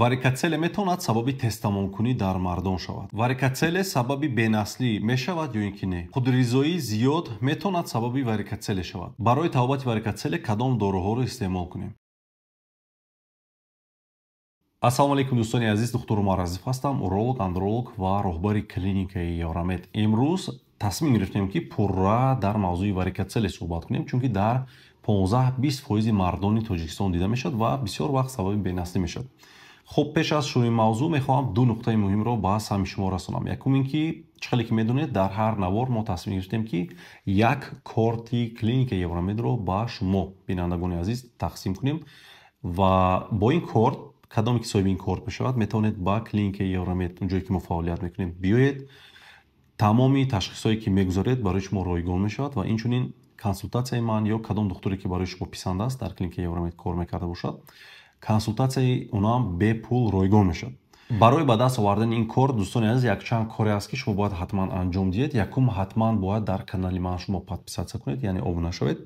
Варикоцеле метавонад сабаби тезтамомкунӣ дар мардон шавад. Варикоцеле сабаби бенаслӣ мешавад ё ин ки не? Худризоӣ зиёд метавонад сабаби варикоцеле шавад. Барои табобати варикоцеле кадом доруҳоро истеъмол кунем? Ассалому алайкум, дӯстони азиз, духтур Умар Азизов ҳастам, уролог, андролог ва роҳбари клиникаи Евромед. Имрӯз тасмим гирифтем, ки пурра дар мавзӯи варикоцеле суҳбат кунем, чунки дар 15-20% мардони Тоҷикистон дида мешавад ва бисёр вақт сабаби бенаслӣ мешавад. Хуб, пеш аз шурӯи мавзӯъ мехоҳам ду нуқтаи муҳимро ба самъи шумо расонам. Якум ин ки, чӣ хеле ки медонед, дар ҳар навор мо тасмим гирифтем, ки як корти клиникаи Евромедро ба шумо, бинандагони азиз, тақсим кунем ва бо ин корт, кадоме ки соҳиби ин корт мешавад, метавонед ба клиникаи Евромед, он ҷое ки мо фаъолият мекунем, биёед. Тамоми ташхисҳое ки мегузоред, барои шумо ройгон мешавад ва инчунин консултатсияи ман ё кадом духтуре ки барои шумо писанд аст, дар клиникаи Евромед кор мекарда бошад, консултатсияи онаам бепул ройгон мешавад. Барои ба даст овардани ин кор, дӯстони азиз, якчанд коре аст, ки шумо бояд ҳатман анҷом диҳед. Якум, ҳатман бояд дар канали ман шумо подписаться кунед, яъне обуна шавед.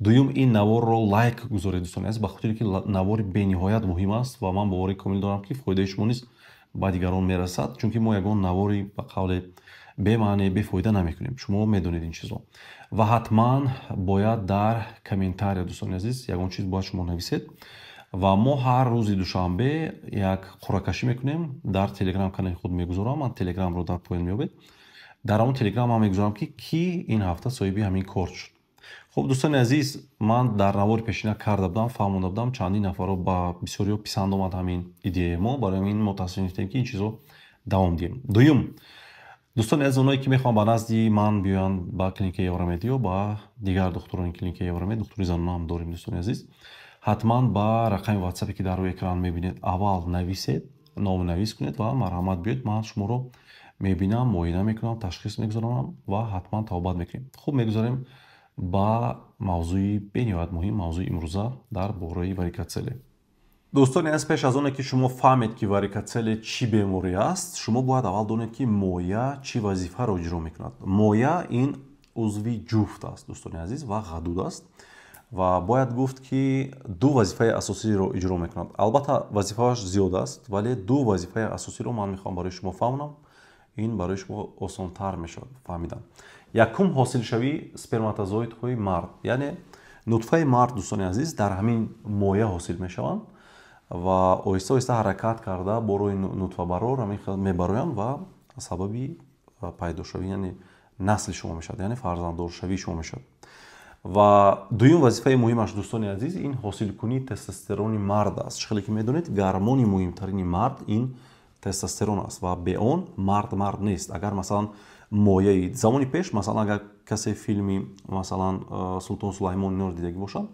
Дуюм, ин наворро лайк гузоред, дӯстони азиз, ба хотире ки навори бениҳоят муҳим аст ва ман боварии комил дорам, ки фоидаи шумо низ ба дигарон мерасад, чунки мо ягон навори, ба қавле, бемаъне, бефоида намекунем, шумо медонед ин чизро. Ва ҳатман бояд дар комментария, дӯстони азиз, ягон чиз бояд шумо нависед ва мо ҳар рӯзи душанбе як қуръакашӣ мекунем, дар телеграм канали худ мегузорам. Ман телеграмро дар поён меёбед. Дар ҳамон телеграм ман мегузорам, ки кӣ ин ҳафта соҳиби ҳамин корт шуд. Хуб, дӯстони азиз, ман дар навори пешина карда будам, фаҳмонда будам чандин нафарро, ба бисёриҳо писанд омад ҳамин идеяи мо, барои ҳамин мо тасмим гирифтем, ки ин чизро давом диҳем. Дуюм, дӯстони азиз, оное ки мехоҳанд ба назди ман биёянд, ба клиникаи Евромед ё ба дигар духтурони клиникаи Евромед, духтури занона ҳам дорем, дӯстони азиз, ҳатман ба рақами ватсапе ки дар рӯи экран мебинед, аввал нависед, номнавис кунед ва марҳамат, биёед, ман шуморо мебинам, муоина мекунам, ташхис мегузаронам ва ҳатман табобат мекунем. Хуб, мегузарем ба мавзӯи бениҳоят муҳим, мавзӯи имрӯза дар бораи варикоцеле. Дӯстони азиз, пеш аз оне ки шумо фаҳмед, ки варикоцеле чӣ беморӣ аст, шумо бояд аввал донед, ки моя чӣ вазифаро иҷро мекунад. Моя ин узви ҷуфт аст, дӯстони азиз, ва ғадуд аст ва бояд гуфт, ки ду вазифаи асосиро иҷро мекунад. Албатта, вазифааш зиёд аст, вале ду вазифаи асосиро ман мехоҳам барои шумо фаҳмонам, ин барои шумо осонтар мешавад фаҳмидан. Якум, ҳосилшавии сперматозоидҳои мард, яъне нутфаи мард, дӯстони азиз, дар ҳамин моя ҳосил мешаванд ва оҳиста оҳиста ҳаракат карда бо роҳи нутфабарор ҳамин хел мебароянд ва сабаби пайдошавӣ, яъне насли шумо мешавад, яъне фарзанддоршавии шумо мешавад. Ва дуюм вазифаи муҳимаш, дӯстони азиз, ин ҳосилкунии тестостерони мард аст. Чӣ хеле ки медонед, гармони муҳимтарини мард ин тестостерон аст ва бе он мард мард нест. Агар, масалан, мояи замони пеш, масалан, агар касе филми, масалан, Султон Сулаймон инро дидагӣ бошад,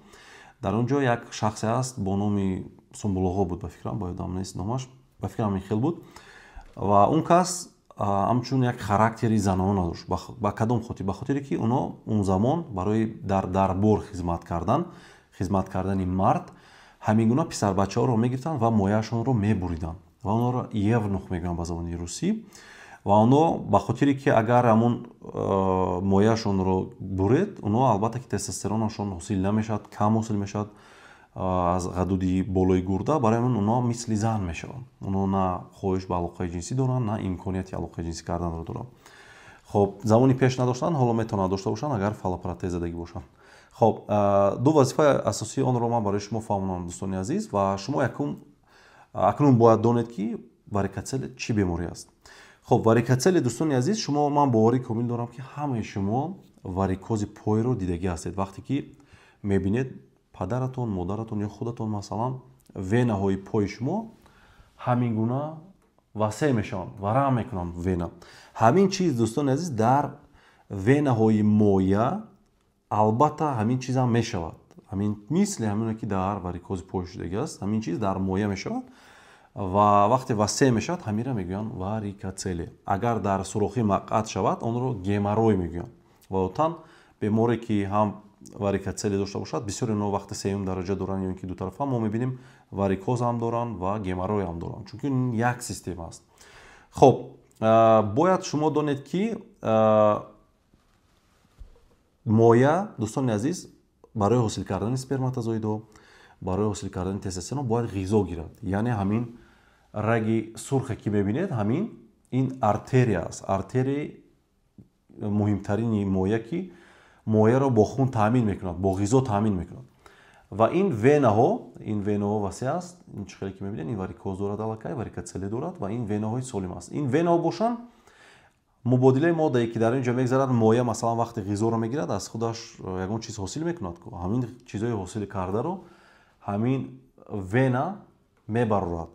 дар он ҷо як шахсе аст бо номи Сумбулоғо буд, ба фикрам, ба ёдам нест номаш, ба фикрам ин хел буд, ва он кас ҳамчун як характери занона дошт. Ба кадом хотир? Ба хотире ки оно он замон барои дар дарбор хизмат кардан, хизмат кардани мард, ҳамин гуна писарбачаҳоро мегирифтанд ва мояашонро мебуриданд ва онҳоро евнух мегӯянд ба забони русӣ. Ва онҳо ба хотире ки агар ҳамон мояашонро буред, онҳо албатта ки тестостеронашон ҳосил намешавад, кам ҳосил мешавад аз ғадуди болои гурда, барои ҳамин онҳо мисли зан мешаванд, онҳо на хоҳиш ба алоқаи ҷинсӣ доранд, на имконияти алоқаи ҷинсӣ карданро доранд. Хоб, замони пеш надоштанд, ҳоло метавонанд дошта бошанд, агар фаллопротез задагӣ бошанд. Хоб, ду вазифаи асосии онро ман барои шумо фаҳмонам, дӯстони азиз, ва шумо якум акнун бояд донед, ки варикоцеле чӣ беморӣ аст. Хоб, варикоцеле, дӯстони азиз, шумо, ман боварии комил дорам, ки ҳамаи шумо варикози пойро дидагӣ ҳастед. Вақте ки мебинед падаратон, модаратон ё худатон, масалан, венаҳои пои шумо ҳамин гуна васеъ мешаванд, варам мекунанд вена. Ҳамин чиз, дӯстони азиз, дар венаҳои моя албатта ҳамин чизам мешавад. Ҳамин мисли ҳамине ки дар варикози пой шудагӣ аст, ҳамин чиз дар моя мешавад ва вақте васеъ мешавад, ҳаминро мегӯянд варикоцеле. Агар дар сурохи мақъад шавад, онро геморрой мегӯянд. Ва одатан беморе ки ҳам варикоцеле дошта бошад, бисёре онҳо вақти сеюм дараҷа доранд ё ин ки дутарафа, мо мебинем, варикоз ҳам доранд ва геморрой ҳам доранд, чунки ин як система аст. Хоб, бояд шумо донед, ки моя, дӯстони азиз, барои ҳосил кардани сперматозоидҳо, барои ҳосил кардани тестостерон бояд ғизо гирад, яъне ҳамин Раги сурхе ки мебинед, ҳамин ин артерия аст. Артерияи муҳимтарини моя, ки мояро бо хун таъмин мекунад, бо ғизо таъмин мекунад. Ва ин венаҳо васеъ аст. Ин чӣ хеле ки мебинед, ин варикоз дорад, аллакай варикоцеле дорад ва ин венаҳои солим аст. Ин венаҳо бошанд, мубодилаи моддае, ки дар ин ҷо мегзарад, моя, масалан, вақте ғизоро мегирад, аз худаш ягон чиз ҳосил мекунад. Ҳамин чизҳои ҳосил кардаро ҳамин вена мебарорад.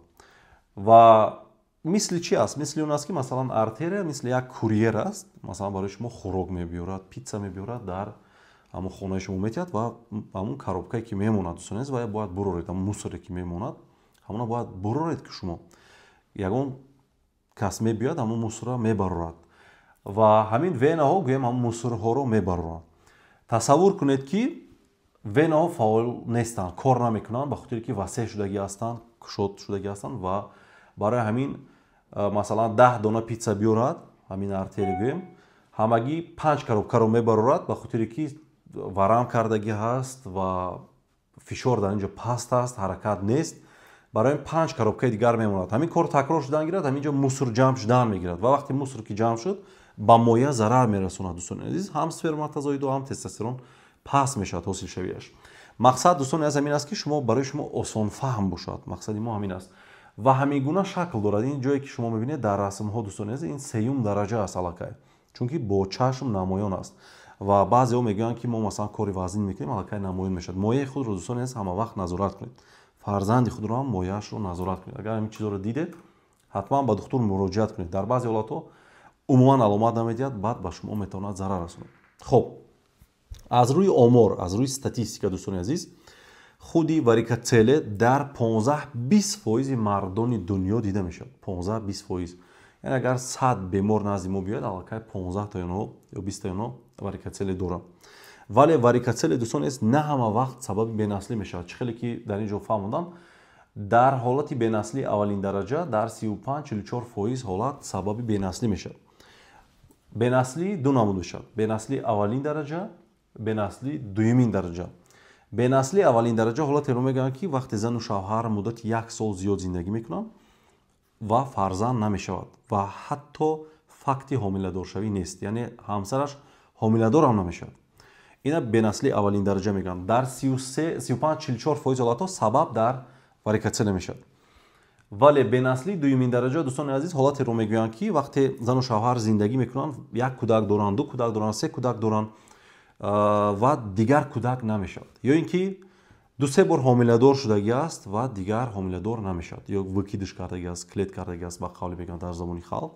Ва мисли чи аст? Мисли он аст, ки, масалан, артерия мисли як курьер аст. Масалан, барои шумо хӯрок мебиёрад, питса мебиёрад, дар ҳамон хонаи шумо метиҳад ва ҳамон коробкае, ки мемонад, дӯстони азиз, ва бояд буроред. Ҳамон мусоре, ки мемонад, ҳамона бояд буроред, ки шумо ягон кас мебиёяд, ҳамон мусорро мебарорад. Ва ҳамин венаҳо, гӯем, ҳамон мусорҳоро мебароранд. Тасаввур кунед, ки венаҳо фаъол нестанд, кор намекунанд, ба хотире ки васеъ шудагӣ ҳастанд, кушод шудагӣ ҳастанд. Ва барои ҳамин, масалан, 10 дона питса биёрад ҳамин артерия, гӯем, ҳамагӣ панҷ коробкаро мебарорад, ба хотире ки варам кардагӣ ҳаст ва фишор дар ин ҷо паст аст, ҳаракат нест. Барои ин панҷ коробкаи дигар мемонад. Ҳамин кор такрор шудан гирад, ҳамин ҷо мусор ҷамъ шудан мегирад. Ва вақте мусор ки ҷамъ шуд, ба моя зарар мерасонад, дӯстони азиз. Ҳам сперматозоиду, ҳам тестостерон паст мешавад ҳосилшавиаш. Мақсад, дӯстони азиз, ҳамин аст, ки шумо барои шумо осонфаҳм бошад. Мақсади мо ҳамин аст. Ва ҳамин гуна шакл дорад ин ҷое, ки шумо мебинед дар расмҳо, дӯстони азиз. Ин сеюм дараҷа аст аллакай, чунки бо чашм намоён аст. Ва баъзеҳо мегӯянд, ки мо, масалан, кори вазнин мекунем, аллакай намоён мешавад. Мояи худро, дӯстони азиз, ҳама вақт назорат кунед. Фарзанди худро ҳам мояашро назорат кунед. Агар ҳамин чизҳоро дидед, ҳатман ба духтур муроҷиат кунед. Дар баъзе ҳолатҳо умуман аломат намедиҳад, баъд ба шумо метавонад зарар расонад. Хуб, аз рӯи омор, аз рӯи статистика, дӯстони азиз, худи варикоцеле дар 15-20 фоизи мардони дунё дида мешавад. 15-20 фоиз, яъне агар 100 бемор назди мо биёяд, аллакай 15 таи онҳо ё 20 таи онҳо варикоцеле доранд. Вале варикоцеле, дӯстони азиз, на ҳама вақт сабаби бенаслӣ мешавад. Чӣ хеле ки дар ин ҷо фаҳмодам, дар ҳолати бенаслии аввалин дараҷа дар 35-44 фоиз ҳолат сабаби бенаслӣ мешавад. Бенаслӣ ду намуд мешавад: бенаслии аввалин дараҷа, бенаслии дуюмин дараҷа. Бенаслии аввалин дараҷа ҳолатеро мегӯянд, ки вақте зану шавҳар муддати як сол зиёд зиндагӣ мекунанд ва фарзанд намешавад ва ҳатто факти ҳомиладоршавӣ нест, яъне ҳамсараш ҳомиладорам намешавад. Ина бенаслии аввалин дараҷа мегӯянд. Дар 35-44 фоиз ҳолатҳо сабаб дар варикоцеле мешавад. Вале бенаслии дуюмин дараҷа, дӯстони азиз, ҳолатеро мегӯянд, ки вақте зану шавҳар зиндагӣ мекунанд, як кӯдак доранд, ду кӯдак доранд, се кӯдак доранд ва дигар кӯдак намешавад, ё ин ки ду-се бор ҳомиладор шудагӣ аст ва дигар ҳомиладор намешавад, ё выкидыш кардагӣ аст, клет кардагӣ аст, ба қавле мегӯянд дар забони халқ.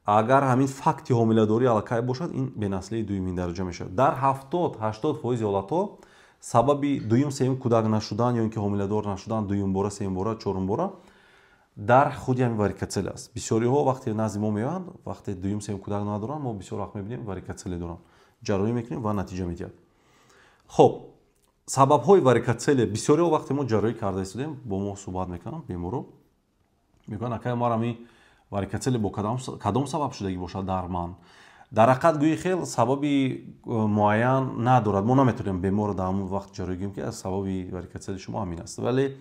Агар ҳамин факти ҳомиладорӣ аллакай бошад, ин бенаслии дуюмин дараҷа мешавад. Дар 70-80 фоизи ҳолатҳо сабаби дуюм, сеюм кӯдак нашудан ё ин ки ҳомиладор нашудан дуюмбора, сеюмбора, чорумбора дар худи ҳамин варикоцеле аст. Бисёриҳо вақте назди мо меоянд, вақте дуюм, сеюм кӯдак надоранд, мо бисёр вақт мебинем, варикоцеле доранд. Ҷарроҳӣ мекунем ва натиҷа медиҳад. Хуб, сабабҳои варикоцеле. Бисёриҳо, вақте мо ҷарроҳӣ карда истодем, бо мо суҳбат мекунанд беморо, мегӯянд: «Акай Умар, ҳамин варикоцеле бо кадом сабаб шудагӣ бошад дар ман?» Дар ҳақиқат, гӯи хел сабаби муайян надорад. Мо наметавонем беморро дар ҳамон вақт ҷарроҳӣ гӯем, ки аз сабаби варикоцели шумо ҳамин аст. Вале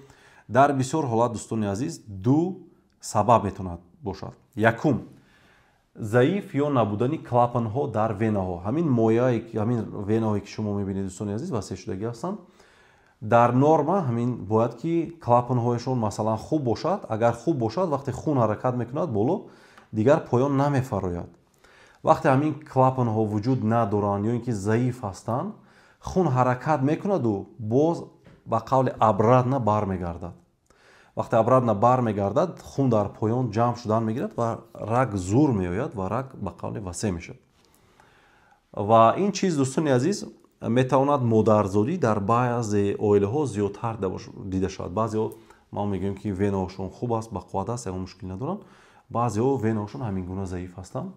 дар бисёр ҳолат, дӯстони азиз, ду сабаб метавонад бошад. Якум, заиф ё набудани клапанҳо дар венаҳо. Ҳамин мояе, ҳамин венаҳое, ки шумо мебинед, дӯстони азиз, васеъ шудагӣ ҳастанд. Дар норма ҳамин бояд ки клапанҳояшон, масалан, хуб бошад. Агар хуб бошад, вақте хун ҳаракат мекунад боло, дигар поён намефарояд. Вақте ҳамин клапанҳо вуҷуд надоранд ё ин ки заиф ҳастанд, хун ҳаракат мекунаду боз, ба қавли, обратно бармегардад. Вақте обратно бармегардад, хун дар поён ҷамъ шудан мегирад ва раг зур меояд ва раг, ба қавли, васеъ мешавад. Ва ин чиз, дӯстони азиз, метавонад модарзодӣ дар баъзе оилаҳо зиёдтар дида шавад. Баъзеҳо мо мегӯем, ки венаҳошон хуб аст, бақувват аст, ягон мушкил надоранд. Баъзеҳо венаҳошон ҳамин гуна заиф ҳастанд.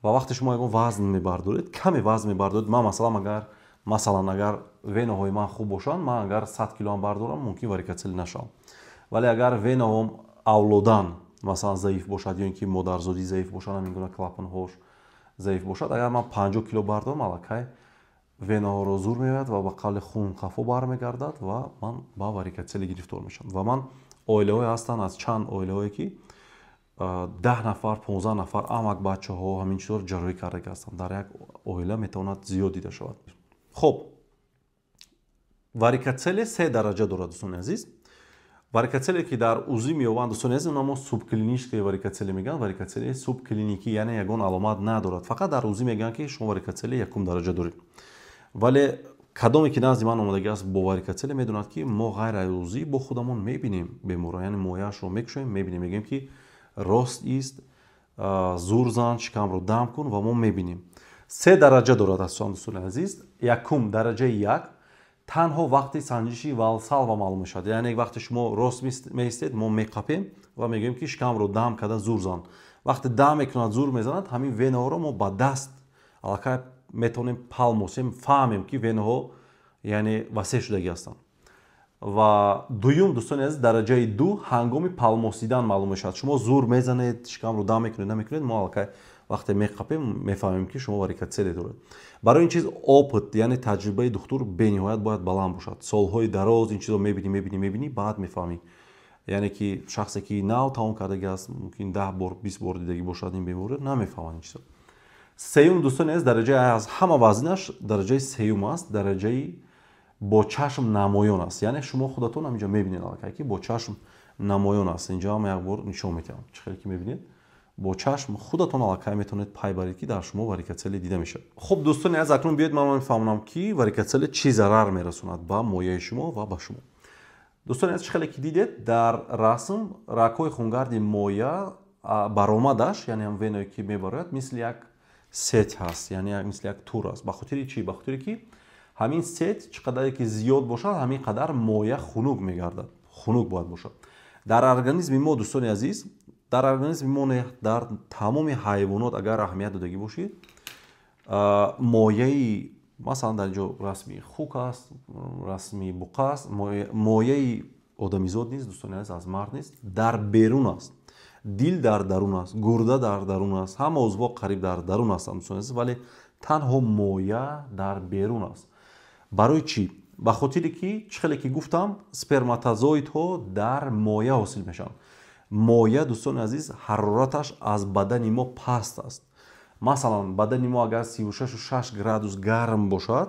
Ва вақте шумо ягон вазн мебардоред, каме вазн мебардоред, ман, масалан, агар, масалан, агар венаҳои ман хуб бошанд, ман агар 100 килоам бардорам, мумкин варикоцеле нашавам. Вале агар венаҳом авлодан, масалан, заиф бошад ё ин ки модарзодӣ заиф бошад, ҳамин гуна клапанҳош заиф бошад, агар ман 50 кило бардорам, аллакай венаҳоро зур меояд ва, ба қавли, хун қафо бармегардад ва ман ба варикоцеле гирифтор мешавам. Ва ман Оилаҳое ҳастанд, аз чанд оилаҳое ки 10 нафар, 15 нафар амак бачаҳо ҳамин чизҳоро ҷарроҳӣ кардаги ҳастанд. Дар як оила метавонад зиёд дида шавад. Хуб, варикоцеле се дараҷа дорад, дӯстони азиз. Варикоцеле ки дар УЗИ меёбанд, дӯстони азиз, онро мо субклиническое варикоцеле мегӯянд. Варикоцеле субклиникӣ, яъне ягон аломат надорад, фақат дар УЗИ мегӯянд, ки шумо варикоцеле якум дараҷа доред. Вале кадоме ки назди ман омодагӣ аст бо варикоцеле, медонад, ки мо ғайр аз УЗИ бо худамон мебинем беморро, яъне мояашро мекушоем, мебинем, мегӯем, ки рост ист, зур зан, шикамро дам кун, ва мо мебинем. Се дараҷа дорад, асосан, дӯстони азиз. Якум, дараҷаи як, танҳо вақти санҷиши Валсалва маълум мешавад, яъне вақте шумо рост меистед, мо меқапем ва мегӯем, ки шикамро дам карда зур зан. Вақте дам мекунад, зур мезанад, ҳамин венаҳоро мо ба даст аллакай метавонем палмосем, фаҳмем, ки венаҳо, яъне, васеъ шудагӣ ҳастанд. Ва дуюм, дӯстони азиз, дараҷаи ду, ҳангоми палмосидан маълум мешавад. Шумо зур мезанед, шикамро дам мекунед, намекунед, мо аллакай вақте меқапем, мефаҳмем, ки шумо варикоцеле доред. Барои ин чиз опыт, яъне таҷрибаи духтур бениҳоят бояд баланд бошад. Солҳои дароз ин чизро мебинӣ, мебинӣ, мебинӣ, баъд мефаҳмӣ. Яъне ки шахсе ки нав тамом кардагӣ аст, мумкин 10 бор, 20 бор дидагӣ бошад ин бемориро, намефаҳмад ин чизро. Сеюм, дӯстони азиз, дараҷаи аз ҳама вазнинаш дараҷаи сеюм аст, дараҷаи бо чашм намоён аст. Яъне шумо худатон ҳаминҷо мебинед аллакай, ки бо чашм намоён аст. Инҷо ҳам як бор нишон медиҳам. Чӣ хеле ки мебинед, бо чашм худатон аллакай метавонед пай баред, ки дар шумо варикоцеле дида мешавад. Хуб, дӯстони азиз, акнун биёед, ман мефаҳмонам, ки варикоцеле чӣ зарар мерасонад ба мояи шумо ва ба шумо. Дӯстони азиз, чӣ хеле ки дидед дар расм, рагҳои хунгарди моя баромадаш, яъне ҳам веное ки мебарояд, мисли як сеть ҳаст, яъне мисли як тур аст. Ба хотири чӣ? Ба хотире ки ҳамин сеть чӣ қадаре ки зиёд бошад, ҳамин қадар моя хунук мегардад, хунук бояд бошад. Дар организми мо, дӯстони азиз, дар организми мо не, дар тамоми ҳайвонот агар аҳамият додагӣ бошед, мояи, масалан, дар инҷо расми хук аст, расми буқа аст, мояи одамизод низ, дӯстони азиз, аз мард низ дар берун аст, дил дар дарун аст, гурда дар дарун аст, ҳама узвҳо қариб дар дарун ҳастанд, дӯстони азиз, вале танҳо моя дар берун аст. Барои чӣ? Ба хотире ки, чӣ хеле ки гуфтам, сперматозоидҳо дар моя ҳосил мешаванд. Моя, дӯстони азиз, ҳарораташ аз бадани мо паст аст. Масалан, бадани мо агар 36,6 градус гарм бошад,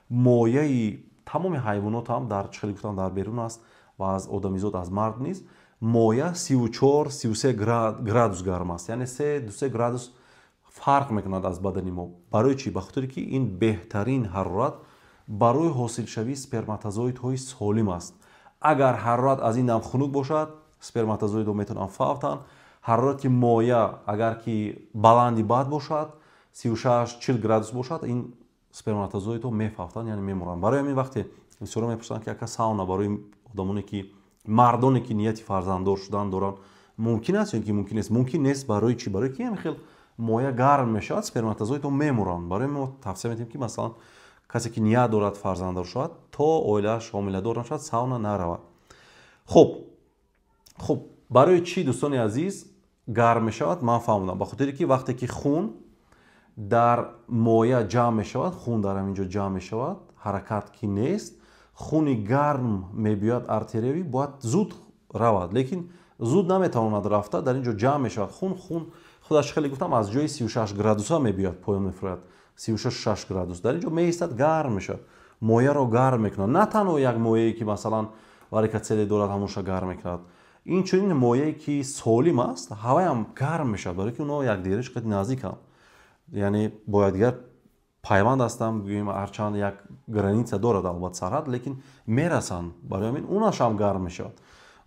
мояи тамоми ҳайвонот ҳам дар, чӣ хеле гуфтам, дар берун аст ва аз одамизод, аз мард низ моя 34, 33 градус гарм аст, яъне 2-3 градус фарқ мекунад аз бадани мо. Барои чӣ? Ба хотире ки ин беҳтарин ҳарорат барои ҳосилшавии сперматозоидҳои солим аст. Агар ҳарорат аз ин ҳам хунук бошад, сперматозоидҳо метавонанд фавтанд. Ҳарорати моя агар ки баланди бад бошад, 36, 40 градус бошад, ин сперматозоидҳо мефавтанд, яъне меморанд. Барои ҳамин вақте бисёро мепурсанд, ки ака, сауна барои одамоне ки, мардоне ки нияти фарзанддор шудан доранд, мумкин аст ё ки мумкин нест? Мумкин нест. Барои чӣ? Барои ки ҳамин хел моя гарм мешавад, сперматозоидҳо меморанд. Барои мо тавсия медиҳем, ки масалан касе ки ният дорад фарзанддор шавад, то оилааш ҳомиладор нашавад, сауна наравад. Хуб, барои чӣ, дӯстони азиз, гарм мешавад, ман фаҳмудам. Ба хотире ки вақте ки хун дар моя ҷамъ мешавад, хун дар ҳамин ҷо ҷамъ мешавад, ҳаракат ки нест, хуни гарм мебиёяд артериявӣ, бояд зуд равад, лекин зуд наметавонад рафта, дар ин ҷо ҷамъ мешавад хун. Хун худаш, хеле гуфтам, аз ҷои 36 градуса мебиёяд, поён мефурояд, 36,6 градус дар ин ҷо меистад, гарм мешавад, мояро гарм мекунад. На танҳо як мояе ки масалан варикоцеле дорад, ҳамонша гарм мекунад, инчунин мояе ки солим аст, ҳаваям гарм мешавад, барои ки онҳо якдигариш қадри наздиканд, яъне бо якдигар пайванд ҳастанд, гӯем, ҳарчанд як граница дорад, албатта, сарҳад, лекин мерасанд. Барои ҳамин унаш ҳам гарм мешавад.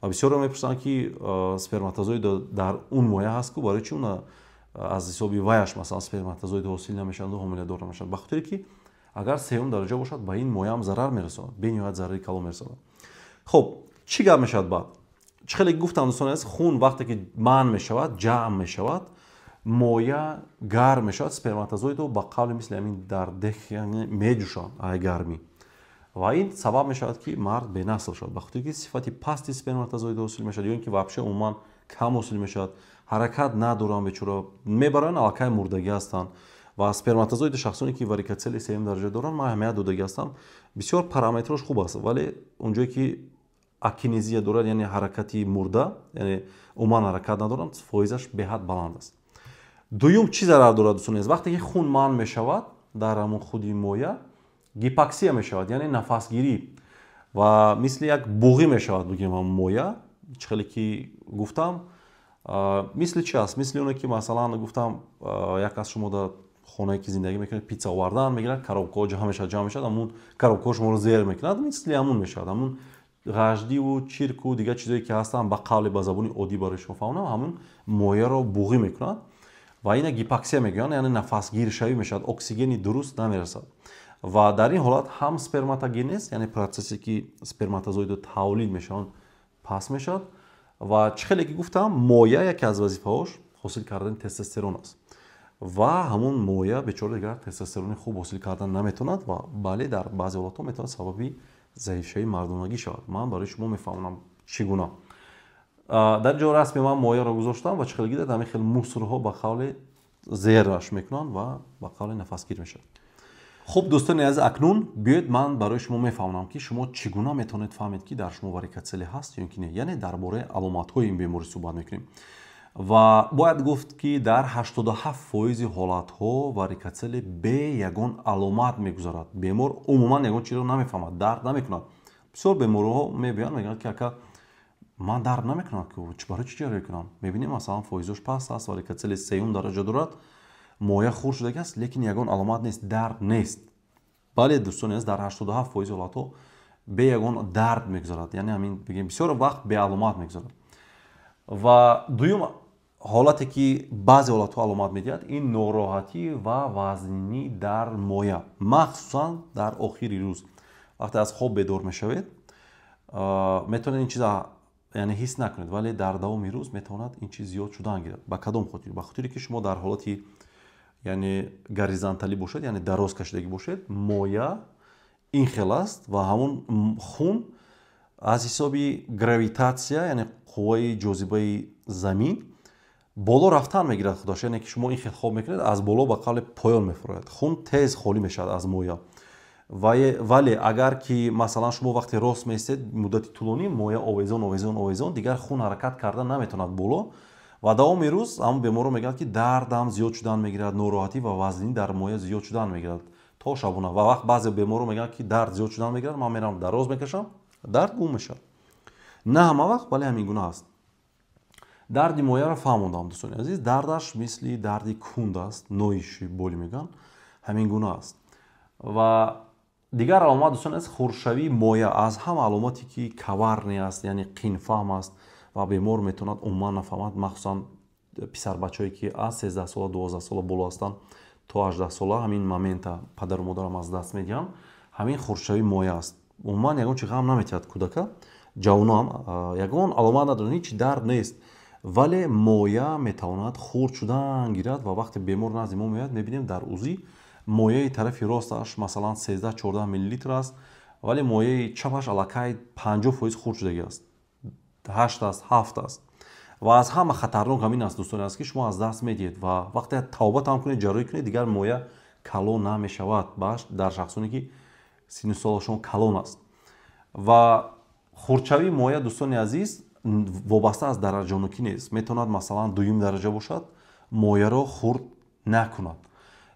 Ва бисёро мепурсанд, ки сперматозоид дар он моя ҳаст ку, барои чи уна аз ҳисоби ваяш масалан сперматозоид ҳосил намешаванд, ҳомиладор намешаванд? Ба хотире ки агар сеюм дараҷа бошад, ба ин мояам зарар мерасонад, бениҳоят зарари калон мерасонад. Хуб, чӣ гап мешавад баъд? Чӣ хеле гуфтам, дӯстони азиз, хун вақте ки манъ мешавад, ҷамъ мешавад, моя гарм мешавад, сперматозоидҳо ба қавли мисли ҳамин дар дех меҷӯшанд ай гармӣ, ва ин сабаб мешавад, ки мард бенасл шавад, ба хотире ки сифати пасти сперматозоид ҳосил мешавад ё ин ки вообще умуман кам ҳосил мешавад, ҳаракат надоранд, бечора мебаранд, аллакай мурдагӣ ҳастанд. Ва сперматозоиди шахсоне ки варикоцели сеюм дараҷа доранд, ман аҳамият додагӣ ҳастам, бисёр параметрош хуб аст, вале онҷое ки Акинезия дорад, яъне ҳаракати мурда, яъне умуман ҳаракат надоранд, фоизаш беҳад баланд аст. Дуюм, чӣ зарар дорад, дӯстони азиз? Вақте ки хун манъ мешавад дар ҳамон худи моя, гипоксия мешавад, яъне нафасгирӣ ва мисли як буғӣ мешавад, бигем, ҳамон моя. Чӣ хеле ки гуфтам, мисли чи аст? Мисли оне ки, масалан, гуфтам, як аз шумо дар хонае ки зиндагӣ мекунед, питса овардан мегирад, коробкаҳо ҷамъ мешавад, ҷамъ мешавад, ҳамун коробкаҳо шуморо зер мекунад, мисли ҳамун мешавад. Ҳамун ғаждиву чирку дигар чизое ки ҳастанд, ба қавле, ба забони оддӣ барои шумо фаҳмонам, ҳамун мояро буғӣ мекунад ва ина гипоксия мегӯянд, яъне нафасгиршавӣ мешавад, оксигени дуруст намерасад. Ва дар ин ҳолат ҳам сперматогенез, яъне процессе ки сперматозоидо тавлид мешаванд, паст мешавад. Ва чӣ хеле ки гуфтам, моя яке аз вазифаҳош ҳосил кардани тестостерон аст ва ҳамун моя бечора дигар тестостерони хуб ҳосил кардан наметавонад ва бале, дар баъзе ҳолатҳо метавонад сабаби заифшавии мардонагӣ шавад. Ман барои шумо мефаҳмонам, чӣ гуна. Дар ҷо расми ман мояро гузоштам ва чӣ хел гидад, ҳамин хел мусорҳо ба қавле зераш мекунанд ва ба қавле нафасгир мешавад. Хуб, дӯстони азиз, акнун биёед, ман барои шумо мефаҳмонам, ки шумо чӣ гуна метавонед фаҳмед, ки дар шумо варикоцеле ҳаст ё ки не, яъне дар бораи аломатҳои ин беморӣ суҳбат мекунем. Ва бояд гуфт, ки дар 87% ҳолатҳо варикоцеле бе ягон аломат мегузарад. Бемор умуман ягон чизро намефаҳмад, дард намекунад. Бисёр беморҳо мебиёянд, мегӯянд, ки ака, ман дард намекунам, барои чӣ ҷарроҳӣ кунам? Мебинем, масалан, фоизош паст аст, варикоцеле сеюм дараҷа дорад, моя хурд шудагӣ аст, лекин ягон аломат нест, дард нест. Бале, дӯстони азиз, дар 87% ҳолатҳо бе ягон дард мегузарад, яъне ҳамин бигем, бисёр вақт беаломат мегузарад. Ва дуюм ҳолате ки баъзе ҳолатҳо аломат медиҳад, ин нороҳатӣ ва вазнинӣ дар моя, махсусан дар охири рӯз. Вақте аз хоб бедор мешавед, метавонед ин чиза, яъне, ҳис накунед, вале дар давоми рӯз метавонад ин чиз зиёд шудан гирад. Ба кадом хотир? Ба хотире ки шумо дар ҳолати, яъне, горизонталӣ бошед, яъне дароз кашидагӣ бошед, моя ин хел аст ва ҳамун хун аз ҳисоби гравитатсия, яъне қувваи ҷозибаи замин, боло рафтан мегирад худаш. Яъне ки шумо ин хел хоб мекунед, аз боло ба қавле поён мефурояд, хун тез холӣ мешавад аз моя. Вале агар ки, масалан, шумо вақте рост меистед муддати тӯлонӣ, моя овезон, овезон, овезон, дигар хун ҳаракат карда наметавонад боло. Ва давоми рӯз ҳамон беморро мегӯянд, ки дардам зиёд шудан мегирад, нороҳатӣ ва вазнинӣ дар моя зиёд шудан мегирад то шабона. Ва вақт баъзе беморро мегӯянд, ки дард зиёд шудан мегирад, ман меравам дароз мекашам, дард гум мешавад. На ҳама вақт, вале ҳамин гуна аст. Дарди мояро фаҳмондам, дӯстони азиз. Дардаш мисли дарди кунд аст, ноющие боли мегӯянд, ҳамин гуна аст. Ва дигар аломат, дӯстони азиз, хурдшавии моя аз ҳама аломате ки коварный аст, яъне қинфаҳм аст ва бемор метавонад умуман нафаҳмад, махсусан писарбачаҳое ки аз 13 сола, 12 сола боло ҳастанд, то 18 сола, ҳамин момента падару модарам аз даст медиҳанд, ҳамин хурдшавии моя аст. Умуман ягон чи ғам наметиҳад кӯдака, ҷавонам ягон аломат надорад, ҳеҷ дард нест, вале моя метавонад хурд шудан гирад. Ва вақте бемор назди мо меояд, мебинем, дар УЗИ мояи тарафи росташ, масалан, 13-14 миллилитр аст, вале мояи чапаш аллакай 50% хурд шудагӣ аст, ҳашт аст, ҳафт аст. Ва аз ҳама хатарнок ҳамин аст, дӯстоне, аст, ки шумо аз даст медиҳед ва вақте тавбат ҳам кунед, ҷарроҳӣ кунед, дигар моя калон намешавад дар шахсоне ки синну солашон калон аст. Ва хурдшавии моя, дӯстони азиз, вобаста аз дараҷанокӣ нест. Метавонад, масалан, дуюм дараҷа бошад, мояро хурд накунад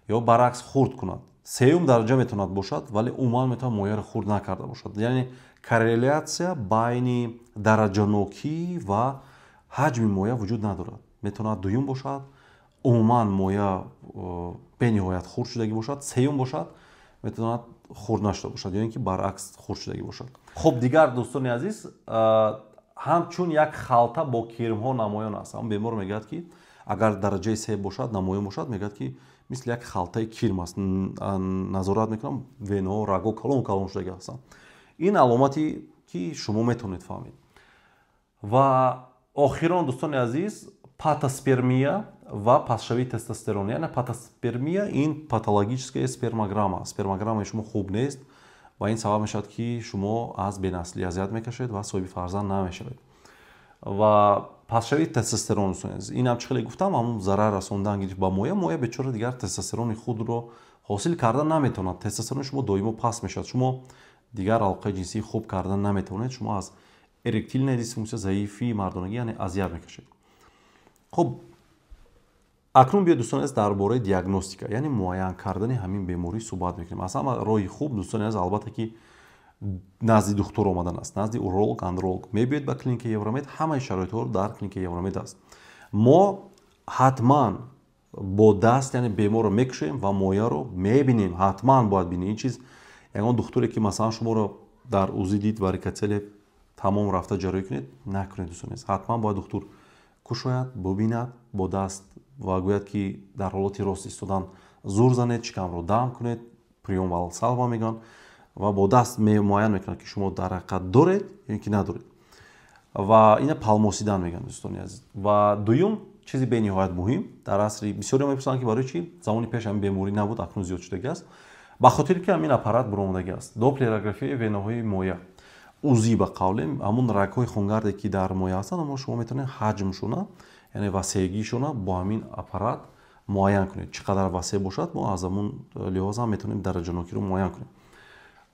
ё баръакс хурд кунад. Сеюм дараҷа метавонад бошад, вале умуман метавонад мояро хурд накарда бошад. Яъне корреляция байни дараҷанокӣ ва ҳаҷми моя вуҷуд надорад. Метавонад дуюм бошад, умуман моя бениҳоят хурд шудагӣ бошад, сеюм бошад, метавонад хурд нашуда бошад ё ин ки баръакс хурд шудагӣ бошад. Хуб, дигар, дӯстони азиз, ҳамчун як халта бо кирмҳо намоён аст. Ҳамн бемор мегӯяд, ки агар дараҷаи се бошад, намоён бошад, мегӯяд, ки мисли як халтаи кирм аст, назорат мекунам, венаҳо, рагҳо калон калон шудагӣ ҳастанд. Ин аломате ки шумо метавонед фаҳмед. Ва охирон, дӯстони азиз, патоспермия ва пастшавии тестостерон. Яъне патоспермия ин патологическая спермограмма, спермограммаи шумо хуб нест ва ин сабаб мешавад, ки шумо аз бенаслӣ азият мекашед ва соҳиби фарзанд намешавед. Ва пастшавии тестостерон, дӯстони азиз, инам чӣ хеле гуфтам, ҳамун зарар расондан гирифт ба моя. Моя бечора дигар тестостерони худро ҳосил карда наметавонад. Тестостерони шумо доимо паст мешавад, шумо дигар алоқаи ҷинсии хуб карда наметавонед, шумо аз Эректильная дисфункция, заифии мардонагӣ, яъне азият мекашед. Хуб, акнун биё, дӯстони азиз, дар бораи диагностика, яъне муайян кардани ҳамин беморӣ суҳбат мекунем. Аз ҳама роҳи хуб, дӯстони азиз, албатта ки назди духтур омадан аст, назди уролог, андролог. Мебиёед ба клиникаи Евромед, ҳамаи шароитҳо дар клиникаи Евромед аст. Мо ҳатман бо даст, яъне беморро мекушоем ва мояро мебинем. Ҳатман бояд бинем ин чиз. Ягон духтуре ки, масалан, шуморо дар УЗИ дид варикоцеле, тамом, рафта ҷарроҳӣ кунед, накунед, дӯстони азиз. Ҳатман бояд духтур кушояд, бубинад бо даст ва гӯяд, ки дар ҳолати рост истодан зур занед, шикамро дам кунед, приём Валсалва мегӯянд, ва бо даст муайян мекунад, ки шумо дар ҳақиқат доред ё ки надоред. Ва ина палмосидан мегӯянд, дӯстони азиз. Ва дуюм чизи бениҳоят муҳим: дар асри бисёре мепурсанд, ки барои чӣ замони пеш ҳамин беморӣ набуд, акнун зиёд шудагӣ аст. Ба хотире ки ҳамин аппарат буромадагӣ аст, доплерографияи венаҳои моя, УЗИ ба қавле, ҳамун рагҳои хунгарде, ки дар моя ҳастанд, аммо шумо метавонед ҳаҷмшона, яъне васеъгишона бо ҳамин аппарат муайян кунед. Чӣ қадар васеъ бошад, мо аз ҳамун лиҳоз ҳам метавонем дараҷанокиро муайян кунем.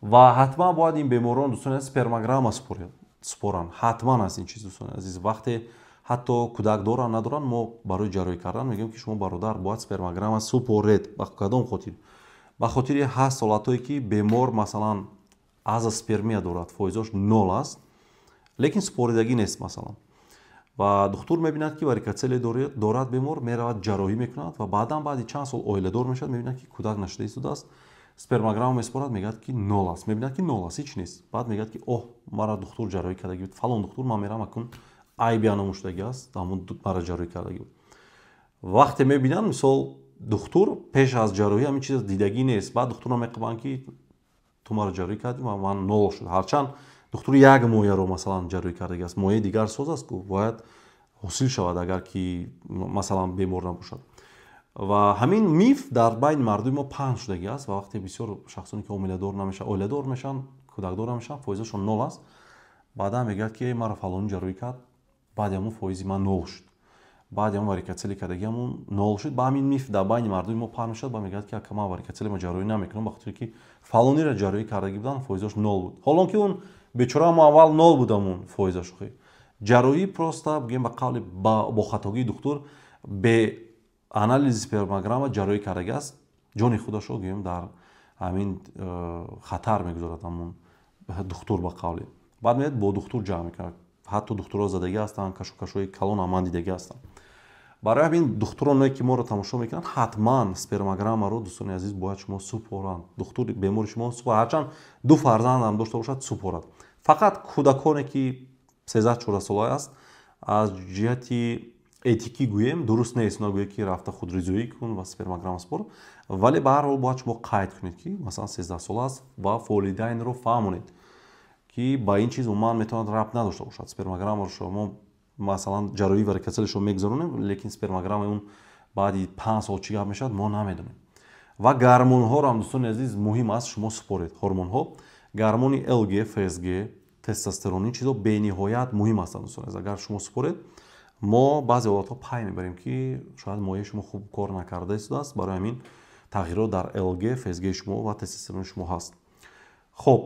Ва ҳатман бояд ин беморон, дӯстони азиз, спермограмма супоранд. Ҳатман аст ин чиз, дӯстони азиз. Вақте ҳатто кӯдак доранд, надоранд, мо барои ҷарроҳӣ кардан мегӯем, ки шумо, бародар, бояд спермограмма супоред. Ба кадом хотир? Ба хотири ҳаст ҳолатҳое, ки бемор, масалан, азоспермия дорад, фоизош нол аст, лекин супоридагӣ нест, масалан. Ва духтур мебинад, ки варикоцеле дорад бемор, меравад, ҷарроҳӣ мекунад ва баъдан баъди чанд сол оиладор мешавад, мебинад, ки кӯдак нашуда истодааст. Спермограмма месупорад, мегӯяд, ки нол аст. Мебинад, ки нол аст, ҳеч нест. Баъд мегӯяд, ки оҳ, мара духтур ҷарроҳӣ кардагӣ буд, фалон духтур, ман меравам акун, айби анам шудагӣ аст, ҳамун мара ҷарроҳӣ кардагӣ буд. Вақте мебинанд, мисол, духтур пеш аз ҷарроҳӣ ҳамин чиз дидагӣ нест. Баъд духтурро меқабанд, ки ту маро ҷарроҳӣ кардӣ ва ман нол шуд. Ҳарчанд духтур як мояро, масалан, ҷарроҳӣ кардагӣ аст, мояи дигар соз аст ку, бояд ҳосил шавад, агар ки, масалан, бемор набошад. Ва ҳамин миф дар байни мардуми мо паҳн шудагӣ аст. Ва вақте бисёр шахсоне ки ҳомиладор намешаванд, оиладор мешаванд, кӯдакдор намешаванд, фоизашон нол аст, баъдан мегӯяд, ки маро фалонӣ ҷарроҳӣ кард, баъди ҳамун фоизи ман нол шуд, баъди ҳамун варикоцеле кардагӣ ҳамун нол шуд. Ба ҳамин миф дар байни мардуми мо паҳн мешавад. Ба мегӯяд, ки ака, ман варикоцеле ма ҷарроҳӣ намекунам, ба хотире ки фалониро ҷарроҳӣ кардагӣ буданд, фоизаш нол буд. Ҳолон ки он бечора ҳамо аввал нол буд, ҳамун фоизаш. Ҷарроҳӣ просто, бигӯем, ба қавли, бо хатогии духтур, бе анализи спермограмма ҷарроҳӣ кардагӣ аст. Ҷони худашро, гӯем, дар ҳамин хатар мегузорад ҳамун духтур, ба қавле. Баъд меяд, бо духтур ҷамъ мекунад. Ҳатто духтурҳо задагӣ ҳастанд, кашокашҳои калон ҳам дидагӣ ҳастанд. Барои ҳамин духтуроное, ки моро тамошо мекунанд, ҳатман спермограммаро, дӯстони азиз, бояд шумо супоранд. Духтур бемори шумо супорад, ҳарчанд ду фарзандам дошта бошад, супорад. Фақат кӯдаконе, ки 13-14 сола аст, аз ҷиҳати этикӣ, гӯем, дуруст нест нагӯе, ки рафта худризоӣ кун ва спермограмма супор. Вале ба ҳар ҳол бояд шумо қайд кунед, ки, масалан, 13 сола аст ва волидайнро фаҳмонед, ки ба ин чиз умуман метавонад рабт надошта бошад. Спермограммаро шумо, масалан, ҷарроҳии варикоцелешро мегузаронем, лекин спермограммаи он баъди 5 сол чӣ гап мешавад, мо намедонем. Ва гормонҳоро ҳам, дӯстони азиз, муҳим аст шумо супоред. Ҳормонҳо, гормони ЛГ, ФСГ, тестостерон, ин чизҳо бениҳоят муҳим ҳастанд, дӯстони азиз. Агар шумо супоред, мо баъзе ҳолатҳо пай мебарем, ки шояд мояи шумо хуб кор накарда истодааст, барои ҳамин тағйирот дар ЛГ, ФСГ шумо ва тестостерони шумо ҳаст. Хуб,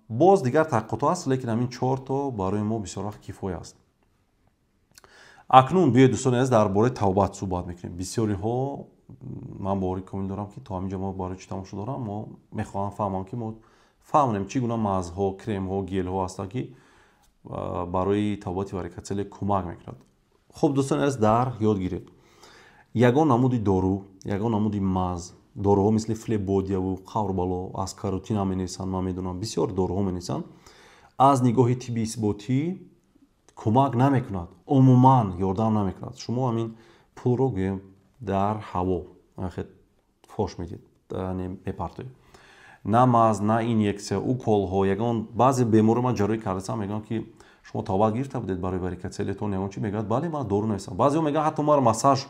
боз дигар таҳқиқотҳо ҳаст, лекин ҳамин чорто барои мо бисёр вақт кифоя аст. Акнун биёед, дӯстони азиз, дар бораи табобат суҳбат мекунем. Бисёриҳо, ман боварӣ комил дорам, ки то ҳамин ҷо мо барои чӣ тамошо дорам, мо мехоҳам фаҳмам, ки мо фаҳмонем, чӣ гуна мазҳо, кремҳо, гелҳо ҳастанд, ки барои табобати варикоцеле кӯмак мекунад. Хуб, дӯстони азиз, дар ёд гиред: ягон намуди дору, ягон намуди маз, доруҳо мисли флебодияву қаврбало, аскарутина менависанд, ман медонам, бисёр доруҳо менависанд, аз нигоҳи тибби исботӣ кӯмак намекунад, умуман ёрдам намекунад. Шумо ҳамин пулро, гӯем, дар ҳаво фош медиҳед, мепартоед. На маз, на инъексия, уколҳо, ягон. Баъзе беморо ман ҷарроҳӣ кардасам, мегӯям, ки шумо табобат гирифта будед барои варикоцелетон, ягон чи? Мегӯяд: бале, ман дору нависам. Баъзеҳо мегӯянд, ҳатто маро массаж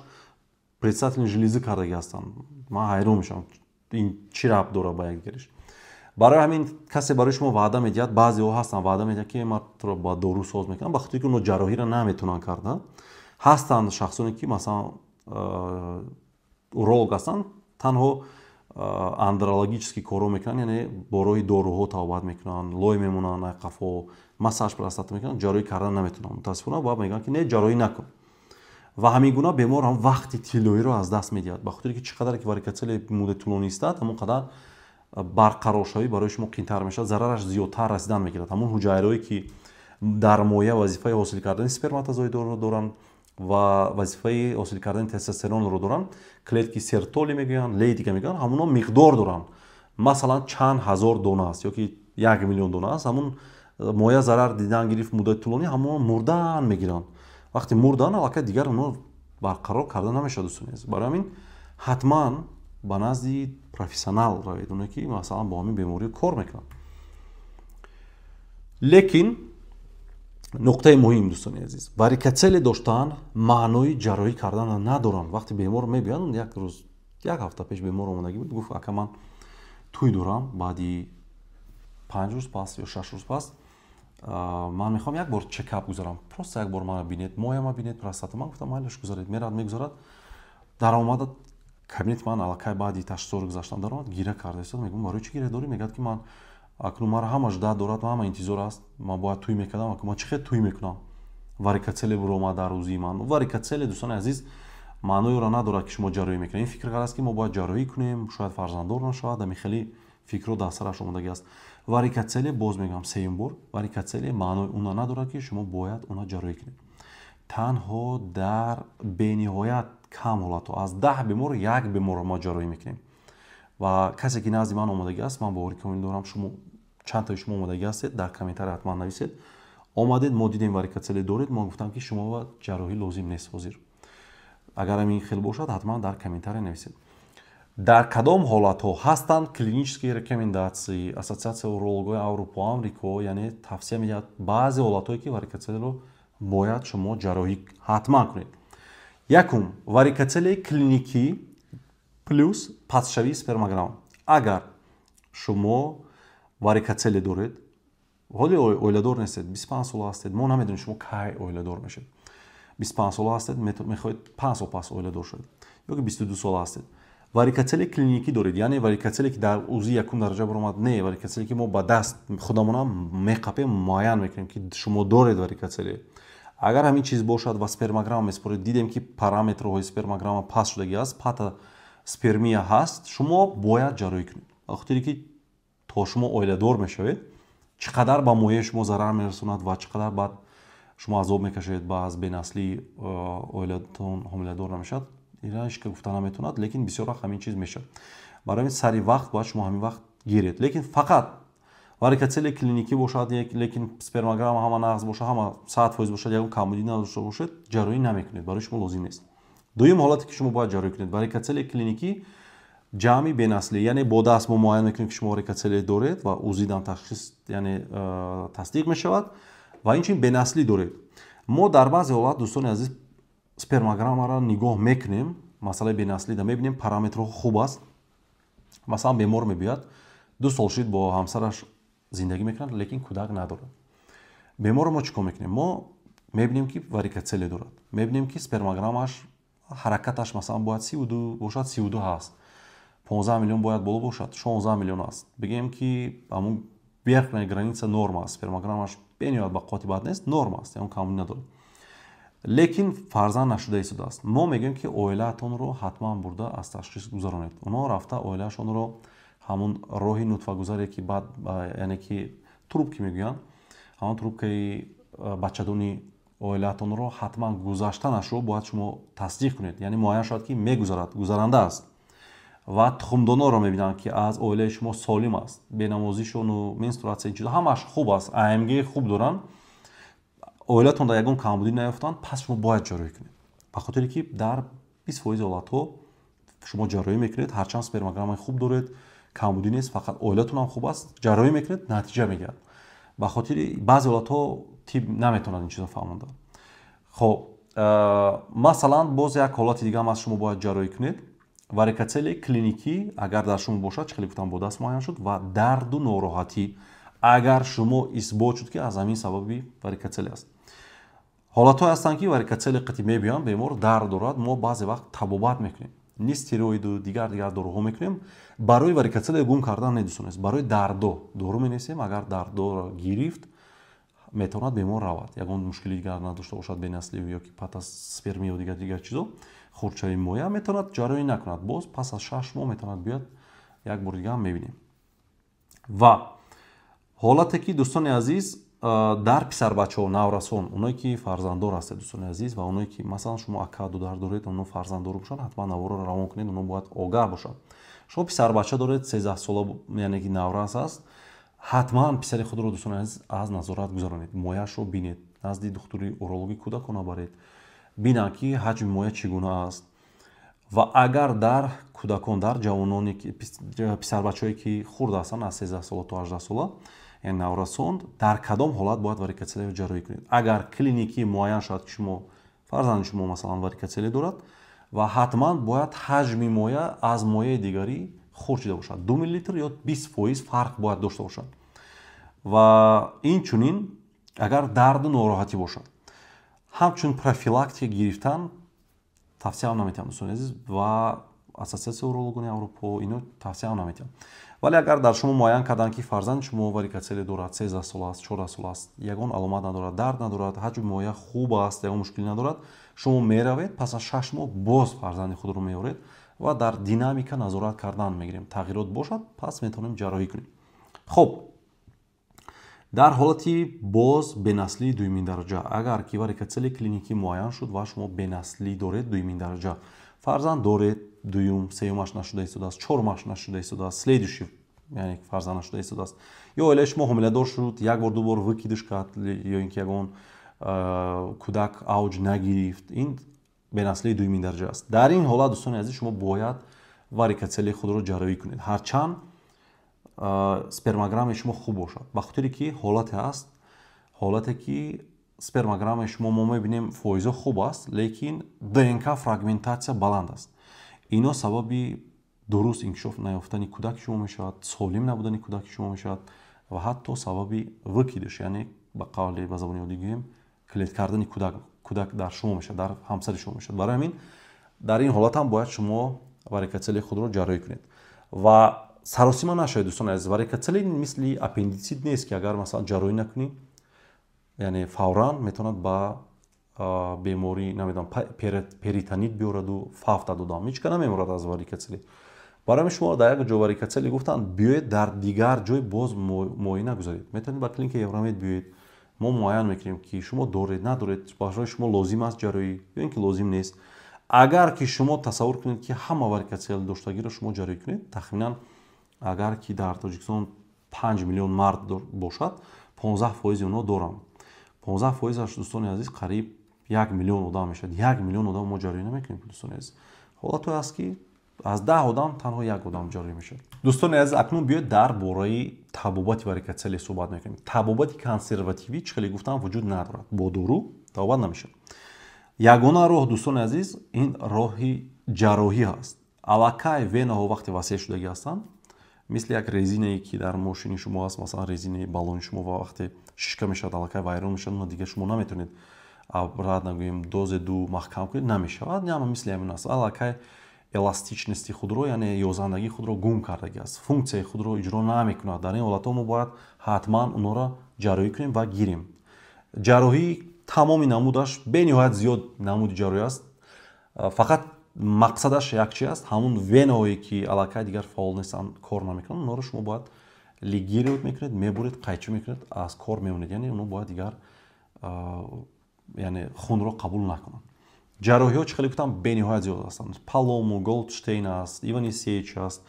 предстательной железы кардагӣ ҳастанд. Ман ҳайрон мешавам, ин чӣ рабт дорад ба якдигариш? Барои ҳамин касе барои шумо ваъда медиҳад, баъзеҳо ҳастанд, ваъда медиҳад, ки ман туро ба дору соз мекунам, ба хотире ки онҳо ҷарроҳиро наметавонанд карда. Ҳастанд шахсоне, ки, масалан, уролог ҳастанд, танҳо Андрологический корҳо мекунанд, яъне бо роҳи доруҳо табобат мекунанд, лой мемонанд, қафо массаж простата мекунанд, ҷарроҳӣ кардан наметавонанд, мутаассифона. Ва мегӯянд, ки не, ҷарроҳӣ накун. Ва ҳамин гуна бемор ҳам вақти тиллоиро аз даст медиҳад, ба хотире ки чӣ қадаре ки варикоцеле муддати тӯлонӣ истад, ҳамон қадар барқароршавӣ барои шумо қиинтар мешавад, зарараш зиёдтар расидан мегирад. Ҳамон ҳуҷайраҳое, ки дар моя вазифаи ҳосил кардани сперматозоидро доранд ва вазифаи ҳосил кардани тестостеронро доранд, клетки Сертоли мегӯянд, Лейдига мегӯянд, ҳамонҳо миқдор доранд, масалан, чанд ҳазор дона аст ё ки 1 миллион дона аст. Ҳамон моя зарар дидан гирифт муддати тӯлонӣ, ҳамон мурдан мегиранд. Вақте мурдан, аллакай дигар онҳо барқарор карда намешавад, дӯстони азиз. Барои ҳамин ҳатман ба назди профессионал равед, оне ки, масалан, бо ҳамин беморӣ кор мекунанд. Лекин нуқтаи муҳим, дӯстони азиз: варикоцеле доштан маънои ҷарроҳӣ кардан надоранд. Вақте бемор мебиёяд, як рӯз, як ҳафта пеш бемор омадагӣ буд, гуфт: «Ака, ман тӯй дорам баъди 5 рӯз пас ё 6 рӯз пас, ман мехоҳам як бор чекап гузарам, просто як бор мана бинед, мояма бинед, простата». Ман гуфтам: «Майлаш, гузаред». Мерад, мегузарад, даромада кабинети ман, аллакай баъди ташхисҳоро гузаштан даромад, гира карда истод. Мегӯм: «Барои чӣ гира дорӣ?» Мегӯяд, ки ман акнун мара ҳамаш дард дорад ва ҳама интизор аст, ман бояд тӯй мекардам, акнун ман чӣ хел тӯй мекунам, варикоцеле буромад дар рӯзии ман. Варикоцеле, дӯстони азиз, маънои ӯро надорад, ки шумо ҷарроҳӣ мекунед. Ин фикр аст, ки мо бояд ҷарроҳӣ кунем, шояд фарзанддор нашавад. Ҳамин хеле фикрҳо дар сараш омодагӣ аст. Варикоцеле, боз мегӯям, сеюм бор, варикоцеле маънои уна надорад, ки шумо бояд уна ҷарроҳӣ кунед. Танҳо дар бениҳоят кам ҳолатҳо, аз 10 бемор як беморро мо ҷарроҳӣ мекунем. Ва касе ки назди ман омодагӣ аст, ман боварӣ комил дорам, шумо, чанд таи шумо омодагӣ ҳастед, дар комментария ҳатман нависед. Омадед, мо дидем, варикоцеле доред, мо гуфтам, ки шумо ҷарроҳӣ лозим нест ҳозир. Агар ҳамин хел бошад, ҳатман дар комментария нависед. Дар кадом ҳолатҳо ҳастанд клинические рекомендации Ассотсиатсияи урологои Аврупо, Амрико, яъне тавсия медиҳад баъзе ҳолатҳое, ки варикоцелеро бояд шумо ҷарроҳӣ ҳатман кунед. Якум: варикоцелеи клиникӣ плюс пастшавии спермограмма. Агар шумо варикоцеле доред, ҳоли оиладор нестед, 25 сола ҳастед, мо намедонем, шумо кай оиладор мешавед, 25 сола ҳастед, мехоҳед 5 сол пас оиладор шавед, ё ки 22 сола ҳастед, варикоцеле клиникӣ доред, яъне варикоцеле, ки дар УЗИ якум дараҷа баромад, не варикоцеле, ки мо ба даст худамонам меқапем, муайян мекунем, ки шумо доред варикоцеле. Агар ҳамин чиз бошад ва спермограмма месупоред, дидем, ки параметрҳои спермограмма паст шудагӣ аст, патоспермия ҳаст, шумо бояд ҷарроҳӣ кунед, ба хотире ки то шумо оиладор мешавед, чӣ қадар ба мояи шумо зарар мерасонад ва чӣ қадар баъд шумо азоб мекашед, ба аз бенаслӣ оилатон ҳомиладор намешавад, ина ҳеч ка гуфта наметавонад. Лекин бисёр вақт ҳамин чиз мешавад. Барои ҳамин сари вақт бояд шумо ҳамин вақт гиред. Лекин фақат варикоцеле клиникӣ бошад, лекин спермограмма ҳама нағз бошад, ҳама 100% бошад, ягон камбудӣ надошта бошед, ҷарроҳӣ намекунед, барои шумо лозим нест. Дуюм ҳолате, ки шумо бояд ҷарроҳӣ кунед: варикоцеле клиникӣ ҷамъи бенаслӣ, яъне бо даст мо муайян мекунем, ки шумо варикоцеле доред, ва УЗИдам ташхис, яъне тасдиқ мешавад, ва инчунин бенаслӣ доред. Мо дар баъзе ҳолат, дӯстони азиз, спермограммаро нигоҳ мекунем, масъалаи бенаслида мебинем, параметрҳо хуб аст. Масалан, бемор мебиёяд, 2 сол шуд, бо ҳамсараш зиндагӣ мекунад, лекин кӯдак надорад. Беморро мо чӣ кор мекунем? Мо мебинем, ки варикоцеле дорад, мебинем, ки спермограммааш ҳаракаташ, масалан, бояд 32 бошад, 32 ҳаст, 15 миллион бояд боло бошад, 16 миллион аст, бигӯем, ки ҳамун верхняя граница норма аст. Спермограммаш бениҳоят ба қуввати бад нест, норма аст, ягон камбудӣ надорад, лекин фарзанд нашуда истодааст. Мо мегӯем, ки оилаатонро ҳатман бурда аз ташхис гузаронед. Онҳо рафта оилаашонро ҳамун роҳи нутфагузаре, ки баъд, яъне ки трубки мегӯянд, ҳамон трубкаи бачадони оилаатонро ҳатман гузаштанашро бояд шумо тасдиқ кунед, яъне муайян шавад, ки мегузарад, гузаранда аст. Ва тухмдонҳоро мебинанд, ки аз оилаи шумо солим аст, бенамозишону менструатсия, ин чизо ҳамааш хуб аст, АМГ хуб доранд, оилатон дар ягон камбудӣ наёфтанд, пас шумо бояд ҷарроҳӣ кунед, ба хотире ки дар 20% ҳолатҳо шумо ҷарроҳӣ мекунед, ҳарчанд спермограммаи хуб доред, камбудӣ нест, фақат оилатонам хуб аст, ҷарроҳӣ мекунед, натиҷа мегирад. Ба хотири баъзе ҳолатҳо тиб наметавонад ин чизо фаҳмонда. Хоб, масалан, боз як ҳолати дига ҳам аст, шумо бояд ҷарроҳӣ кунед: варикоцеле клиникӣ агар дар шумо бошад, чӣ хеле гуфтам, бо даст муайян шуд, ва дарду нороҳатӣ агар шумо исбот шуд, ки аз ҳамин сабаби варикоцеле аст. Ҳолатҳое ҳастанд, ки варикоцеле қати мебиёянд, бемор дард дорад, мо баъзе вақт табобат мекунем. Нестероиду дигар доруҳо мекунем. Барои варикоцеле гум кардан не, дӯстон азиз, барои дардо дору менависем. Агар дардоро гирифт, метавонад бемор равад, ягон мушкили дигар надошта бошад, бенаслӣ ё ки патоспермия дигар чизо, хурдшавии моя, метавонад ҷарроҳӣ накунад. Боз пас аз 6 моҳ метавонад биёяд, як бор дига ҳам мебинем. Ва ҳолате ки, дӯстони азиз, дар писарбачаҳо, наврасон, оное ки фарзанддор ҳастед, дӯстони азиз, ва оное ки, масалан, шумо ака, дудар доред, оно фарзанддор бошанд, ҳатман наворро равон кунед, оно бояд огаҳ бошанд. Шумо писарбача доред, 13 сола, яъне ки наврас аст, ҳатман писари худро, дӯстони азиз, аз назорат гузаронед, мояшро бинед, назди духтури урологи кӯдакона баред, бинанд, ки ҳаҷми моя чӣ гуна аст. Ва агар дар кӯдакон, дар ҷавононе, писарбачаҳое ки хурд ҳастанд, аз 13 сола то 18 сола, яъне наврасон, дар кадом ҳолат бояд варикоцелеро ҷарроҳӣ кунед? Агар клиникӣ муайян шавад, ки шумо фарзанди шумо, масалан, варикоцеле дорад, ва ҳатман бояд ҳаҷми моя аз мояи дигарӣ хурд шуда бошад, 2 миллилитр ё 20% фарқ бояд дошта бошад. Ва инчунин агар дарду нороҳатӣ бошад, ҳамчун профилактика гирифтан тавсияам наметиҳам, дӯстони азиз, ва Ассотсиатсияи урологони Аврупо ино тавсияам наметиҳам. Вале агар дар шумо муайян карданд, ки фарзанди шумо варикоцеле дорад, 13 сола аст, 14 сола аст, ягон аломат надорад, дард надорад, ҳаҷми моя хуб аст, ягон мушкилӣ надорад, шумо меравед, пас аз 6 моҳ боз фарзанди худро меоред ва дар динамика назорат кардан мегирем. Тағйирот бошад, пас метавонем ҷарроҳӣ кунем. Хуб, дар ҳолати боз бенаслии дуюмин дараҷа, агар ки варикоцели клиникӣ муайян шуд ва шумо бенаслӣ доред дуюмин дараҷа, фарзанд доред, дуюм, сеюмаш нашуда истодааст, чорумаш нашуда истодааст, следующий, яъне фарзанд нашуда истодааст, ё оилаи шумо ҳомиладор шуд, як бор, ду бор выкидыш кард, ё ин ки ягон кӯдак авҷ нагирифт, ин бенаслии дуюмин дараҷа аст. Дар ин ҳолат, дӯстони азиз, шумо бояд варикоцели худро ҷарроҳӣ кунед, ҳарчанд спермограммаи шумо хуб бошад, ба хотире ки ҳолате аст, ҳолате ки спермограммаи шумо мо мебинем, фоизо хуб аст, лекин ДНК фрагментатсия баланд аст. Ино сабаби дуруст инкишоф наёфтани кӯдаки шумо мешавад, солим набудани кӯдаки шумо мешавад ва ҳатто сабаби выкидыш, яъне ба қавли ба забони оддӣ гӯем, клет кардани кӯдак дар шумо мешавад, дар ҳамсари шумо мешавад. Барои ҳамин дар ин ҳолат ҳам бояд шумо варикоцели худро ҷарроҳӣ кунед. Ва саросима нашавед, дӯстони азиз, варикоцели мисли аппендитсит нест, ки агар, масалан, ҷарроҳӣ накунӣ, яъне фавран метавонад ба беморӣ, намедонам, перитонит биёраду фавтад одам. Ҳеч ка намеморад аз варикоцели. Барои ҳамин шумо дар як ҷо варикоцели гуфтанд, биёед, дар дигар ҷой боз муоина гузаред. Метавонед ба клиникаи Евромед биёед, мо муайян мекунем, ки шумо доред, надоред, барои шумо лозим аст ҷарроҳӣ ё ин ки лозим нест. Агар ки шумо тасаввур кунед, ки ҳама варикоцел доштагиро шумо ҷарроҳӣ кунед, тахминан агар ки дар Тоҷикистон 5 миллион мард бошад, 15 фоизи онҳо доранд. 15 фоизаш, дӯстони азиз, қариб 1 миллион одам мешавад. 1 миллион одам мо ҷарроҳӣ намекунем, дӯстони азиз. Ҳолатҳое аст, ки аз 10 одам танҳо як одам ҷарроҳӣ мешавад. Дӯстони азиз, акнун биёед, дар бораи табобати варикоцеле суҳбат мекунем. Табобати консервативӣ, чӣ хеле гуфтам, вуҷуд надорад, бо дору табобат намешавад. Ягона роҳ, дӯстони азиз, ин роҳи ҷарроҳӣ ҳаст. Аллакай венаҳо вақте васеъ шудагӣ ҳастанд, мисли як резинае, ки дар мошини шумо аст, масалан, резинаи баллони шумо, ва вақте шишка мешавад, аллакай вайрон мешавад, уна дигар шумо наметавонед обратно, гӯем, дозеду маҳкам кунед, намешавад. Ама мисли ҳамин аст. Аллакай эластичности худро, яъне ёзандагии худро гум кардагӣ аст, функсияи худро иҷро намекунад. Дар ин ҳолатҳо мо бояд ҳатман онҳоро ҷарроҳӣ кунем ва гирем. Ҷарроҳӣ тамоми намудаш, бениҳоят зиёд намуди ҷарроҳӣ аст, фақат мақсадаш як чи аст: ҳамун венаҳое, ки аллакай дигар фаъол нестанд, кор намекунанд, онҳоро шумо бояд лигировать мекунед, мебуред, қайчӣ мекунед, аз кор мемонед, яъне онҳо бояд дигар, яъне хунро қабул накунанд. Ҷарроҳиҳо, чӣ хеле гуфтам, бениҳоят зиёд ҳастанд: Палому, Голдштейн аст, Иванисевич аст,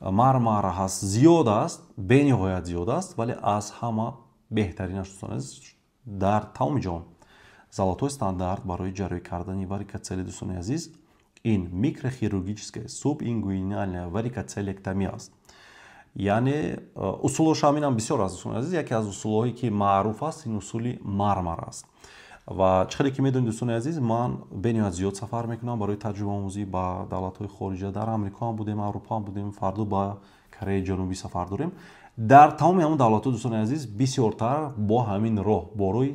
Мармара ҳаст, зиёд аст, бениҳоят зиёд аст. Вале аз ҳама беҳтаринаш, дӯстон азиз, дар тамоми ҷаҳон золотой стандарт барои ҷарроҳӣ кардани варикоцели, дӯстони азиз, ин микрохирургическая субингуинальная варикоцелектомия аст. Яъне усулҳош ҳаминам бисёр аст, дӯстони азиз. Яке аз усулҳое, ки маъруф аст, ин усули Мармара аст. Ва чӣ хеле ки медонед, дӯстони азиз, ман бениҳоят зиёд сафар мекунам барои таҷрибаомӯзӣ ба давлатҳои хориҷа. Дар Амрико ҳам будем, Аврупо ҳам будем, фардо ба Кореяи Ҷанубӣ сафар дорем. Дар тамоми ҳамон давлатҳо, дӯстони азиз, бисёртар бо ҳамин роҳ, бо роҳи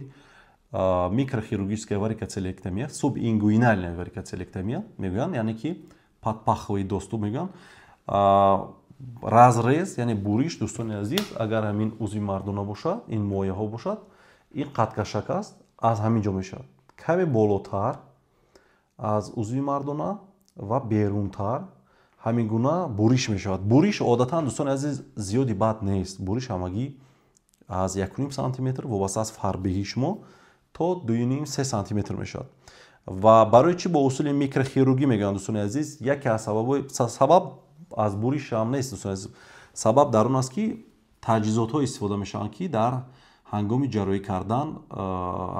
микрохирургическая варикоцелектомия, субингуинальная варикоцелектомия мегӯянд, яъне ки Подпаховый доступ мегӯянд. Разрез, яъне буриш, дӯстони азиз, агар ҳамин узви мардона бошад, ин мояҳо бошад, ин қадкашак аст, аз ҳамин ҷо мешавад. Каме болотар аз узви мардона ва берунтар ҳамин гуна буриш мешавад. Буриш одатан, дӯстони азиз, зиёди бад нест. Буриш ҳамагӣ аз 1,5 сантиметр, вобаста аз фарбеҳии шумо, то 2,5-3 сантиметр мешавад. Ва барои чӣ бо усули микрохирургӣ мегӯянд, дӯстони азиз? Яке аз сабабҳои, сабаб аз буриш ҳам нест, дӯстони азиз, сабаб дар он аст, ки таҷҳизотҳо истифода мешаванд, ки дар ҳангоми ҷарроҳӣ кардан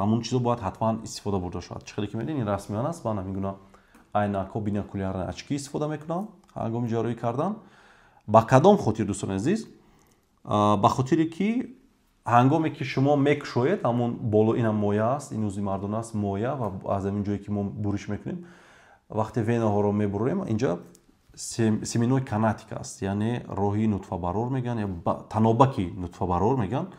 ҳамон чизо бояд ҳатман истифода бурда шавад. Чӣ хеле ки мебинед, ин расми ман аст. Ман ҳамин гуна айнакҳо, бинокулярные очки истифода мекунам ҳангоми ҷарроҳӣ кардан. Ба кадом хотир, дӯстони азиз? Ба хотире ки ҳангоме ки шумо мекушоед ҳамон боло, инам моя аст, ин узви мардона аст, моя, ва аз ҳамин ҷое ки мо буриш мекунем, вақте венаҳоро мебурем, инҷа семенной канатик аст, яъне роҳи нутфабарор мегӯянд ё танобаки нутфабарор мегӯянд.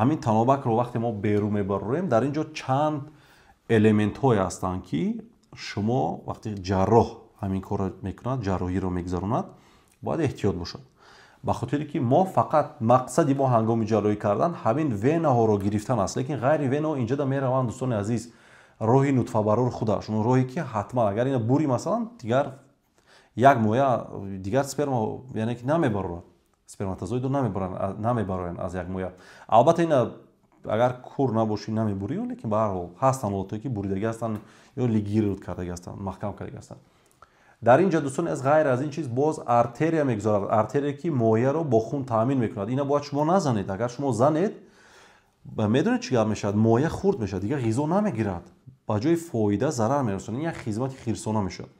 Ҳамин танобакро вақте мо берун мебарорем, дар ин ҷо чанд элементҳое ҳастанд, ки шумо вақте ҷарроҳ ҳамин корро мекунад, ҷарроҳиро мегузаронад, бояд эҳтиёт бошад, ба хотире ки мо фақат мақсади мо ҳангоми ҷарроҳӣ кардан ҳамин венаҳоро гирифтан аст, лекин ғайри венаҳо инҷода мераванд, дӯстони азиз, роҳи нутфабарор худаш, он роҳе ки ҳатман агар ина бури, масалан, дигар як моя дигар сперма, яъне ки намебарорад, сперматозоидро намебароянд аз як моя. Албатта, ина агар кур набошӣ, намебурӣ, лекин ба ҳар ҳол ҳастанд ҳолатҳое, ки буридагӣ ҳастанд ё лигировать кардагӣ ҳастанд, маҳкам кардагӣ ҳастанд. Дар ин ҷо, дӯстони аз, ғайр аз ин чиз боз артерия мегузорад, артерия, ки мояро бо хун таъмин мекунад. Ина бояд шумо назанед. Агар шумо занед, медонед, чӣ гап мешавад? Моя хурд мешавад, дигар ғизо намегирад, ба ҷои фоида зарар мерасонад. Ин як хизмати хирсона мешавад,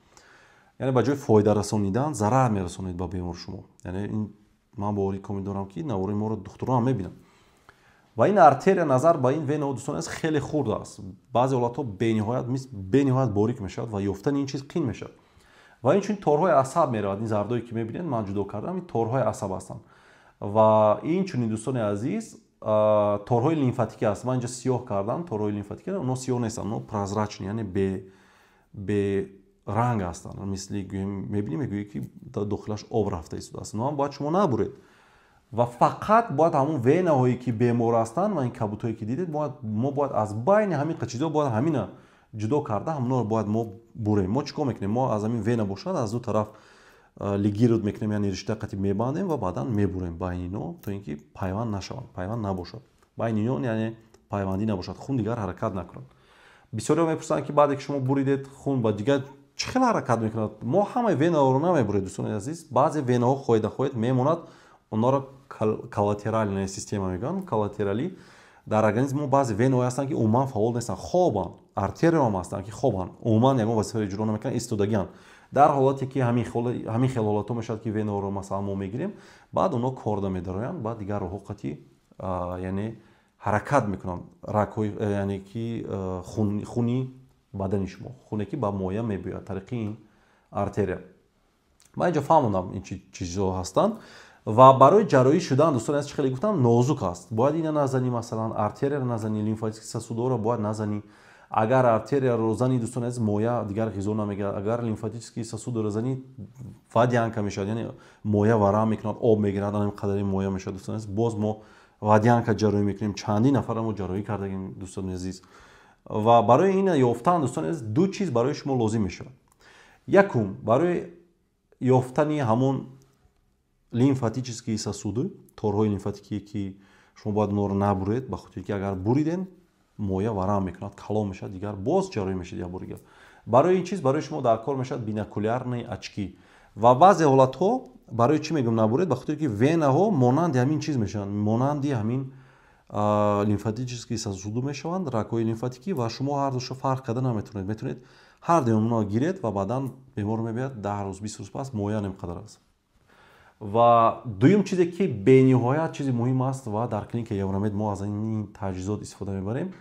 яъне ба ҷои фоида расонидан зарар мерасонед ба бемор шумо. Яъне ин ман боварӣ комил дорам, ки навори моро духтурон ҳам мебинанд. Ва ин артерия назар ба ин венаҳо, дӯстон азиз, хеле хурд аст, баъзе ҳолатҳо бениҳоят бениҳоят борик мешавад ва ёфтани ин чиз қин мешавад. Ва инчунин торҳои асаб меравад. Ин зардое, ки мебинед, ман ҷудо кардам, ин торҳои асаб ҳастанд. Ва инчунин, дӯстони азиз, торҳои лимфатикӣ аст. Ман инҷа сиёҳ кардам торҳои лимфатикӣ, онҳо сиёҳ нестанд, онҳо прозрачный, яъне беранг ҳастанд. Мисли мебинӣ, мегӯӣ, ки дохилаш об рафта истодааст. Онҳо ҳам бояд шумо набуред ва фақат бояд ҳамон венаҳое, ки бемор ҳастанд, ва ин кабутҳое, ки дидед, мо бояд аз байни ҳамин чизҳо бояд ҳамина ҷудо карда, ҳамонро бояд мо бурем. Мо чӣ кор мекунем? Мо аз ҳамин вена бошад, аз ду тараф лигировать мекунем, яъне ришта қати мебандем ва баъдан мебурем байни ино, то ин ки пайванд нашаванд, пайванд набошад байни ино, яъне пайвандӣ набошад, хун дигар ҳаракат накунад. Бисёриҳо мепурсанд, ки баъде ки шумо буридед, хун ба дигар чӣ хел ҳаракат мекунад? Мо ҳамаи венаҳоро намебурем, дӯстони азиз. Баъзе венаҳо хоҳед нахоҳед мемонад, онҳоро коллатеральная система мегӯянд, коллатералӣ. Дар организм мо баъзе венаҳое ҳастанд, ки умуман фаъол нестанд, хобанд. Артерияҳам ҳастанд, ки хобанд, умуман ягон вазифаро иҷро намекунанд, истодагианд. Дар ҳолате ки ҳамин хел ҳолатҳо мешавад, ки венаҳоро, масалан, мо мегирем, баъд онҳо корда медароянд, баъд дигар роҳҳо қати, яъне ҳаракат мекунанд рагҳои, яъне ки хуни бадани шумо, хуне ки ба моя мебиёяд тариқи ин артерия. Ман инҷо фаҳмондам, ин чизҳо ҳастанд. Ва барои ҷарроҳӣ шудан, дӯстони азиз, чӣ хеле гуфтам, нозук аст. Бояд ина назанӣ, масалан, артерияро назанӣ, лимфатический сосудҳоро бояд назанӣ. Агар артерияро занӣ, дӯстони азиз, моя дигар ғизо намегирад. Агар лимфатический сосудро занӣ, водянка мешавад, яъне моя варам мекунад, об мегирад, ҳамин қадари моя мешавад. Дӯстони азиз, боз мо водянка ҷарроҳӣ мекунем, чандин нафарро мо ҷарроҳӣ кардагим, дӯстони азиз. Ва барои ина ёфтан, дӯстони азиз, ду чиз барои шумо лозим мешавад. Якум, барои ёфтани ҳамон лимфатические сосуды, торҳои лимфатикие, ки шумо бояд онҳоро набуред, ба хотире ки агар буриден, моя варам мекунад, калон мешавад, дигар боз ҷарроҳӣ мешавад як бори дигар. Барои ин чиз барои шумо дар кор мешавад бинокулярные очки. Ва баъзе ҳолатҳо, барои чӣ мегӯям набуред? Ба хотире ки венаҳо монанди ҳамин чиз мешаванд, монанди ҳамин лимфатические сосуды мешаванд, рагҳои лимфатикӣ, ва шумо ҳардушо фарқ карда наметавонед. Метавонед ҳар дуи онҳоро гиред ва баъдан бемор мебиёяд 10 рӯз, 20 рӯз пас, моя нимқадар аст. Ва дуюм чизе, ки бениҳоят чизи муҳим аст ва дар клиникаи Евромед мо аз ин таҷҳизот истифода мебарем,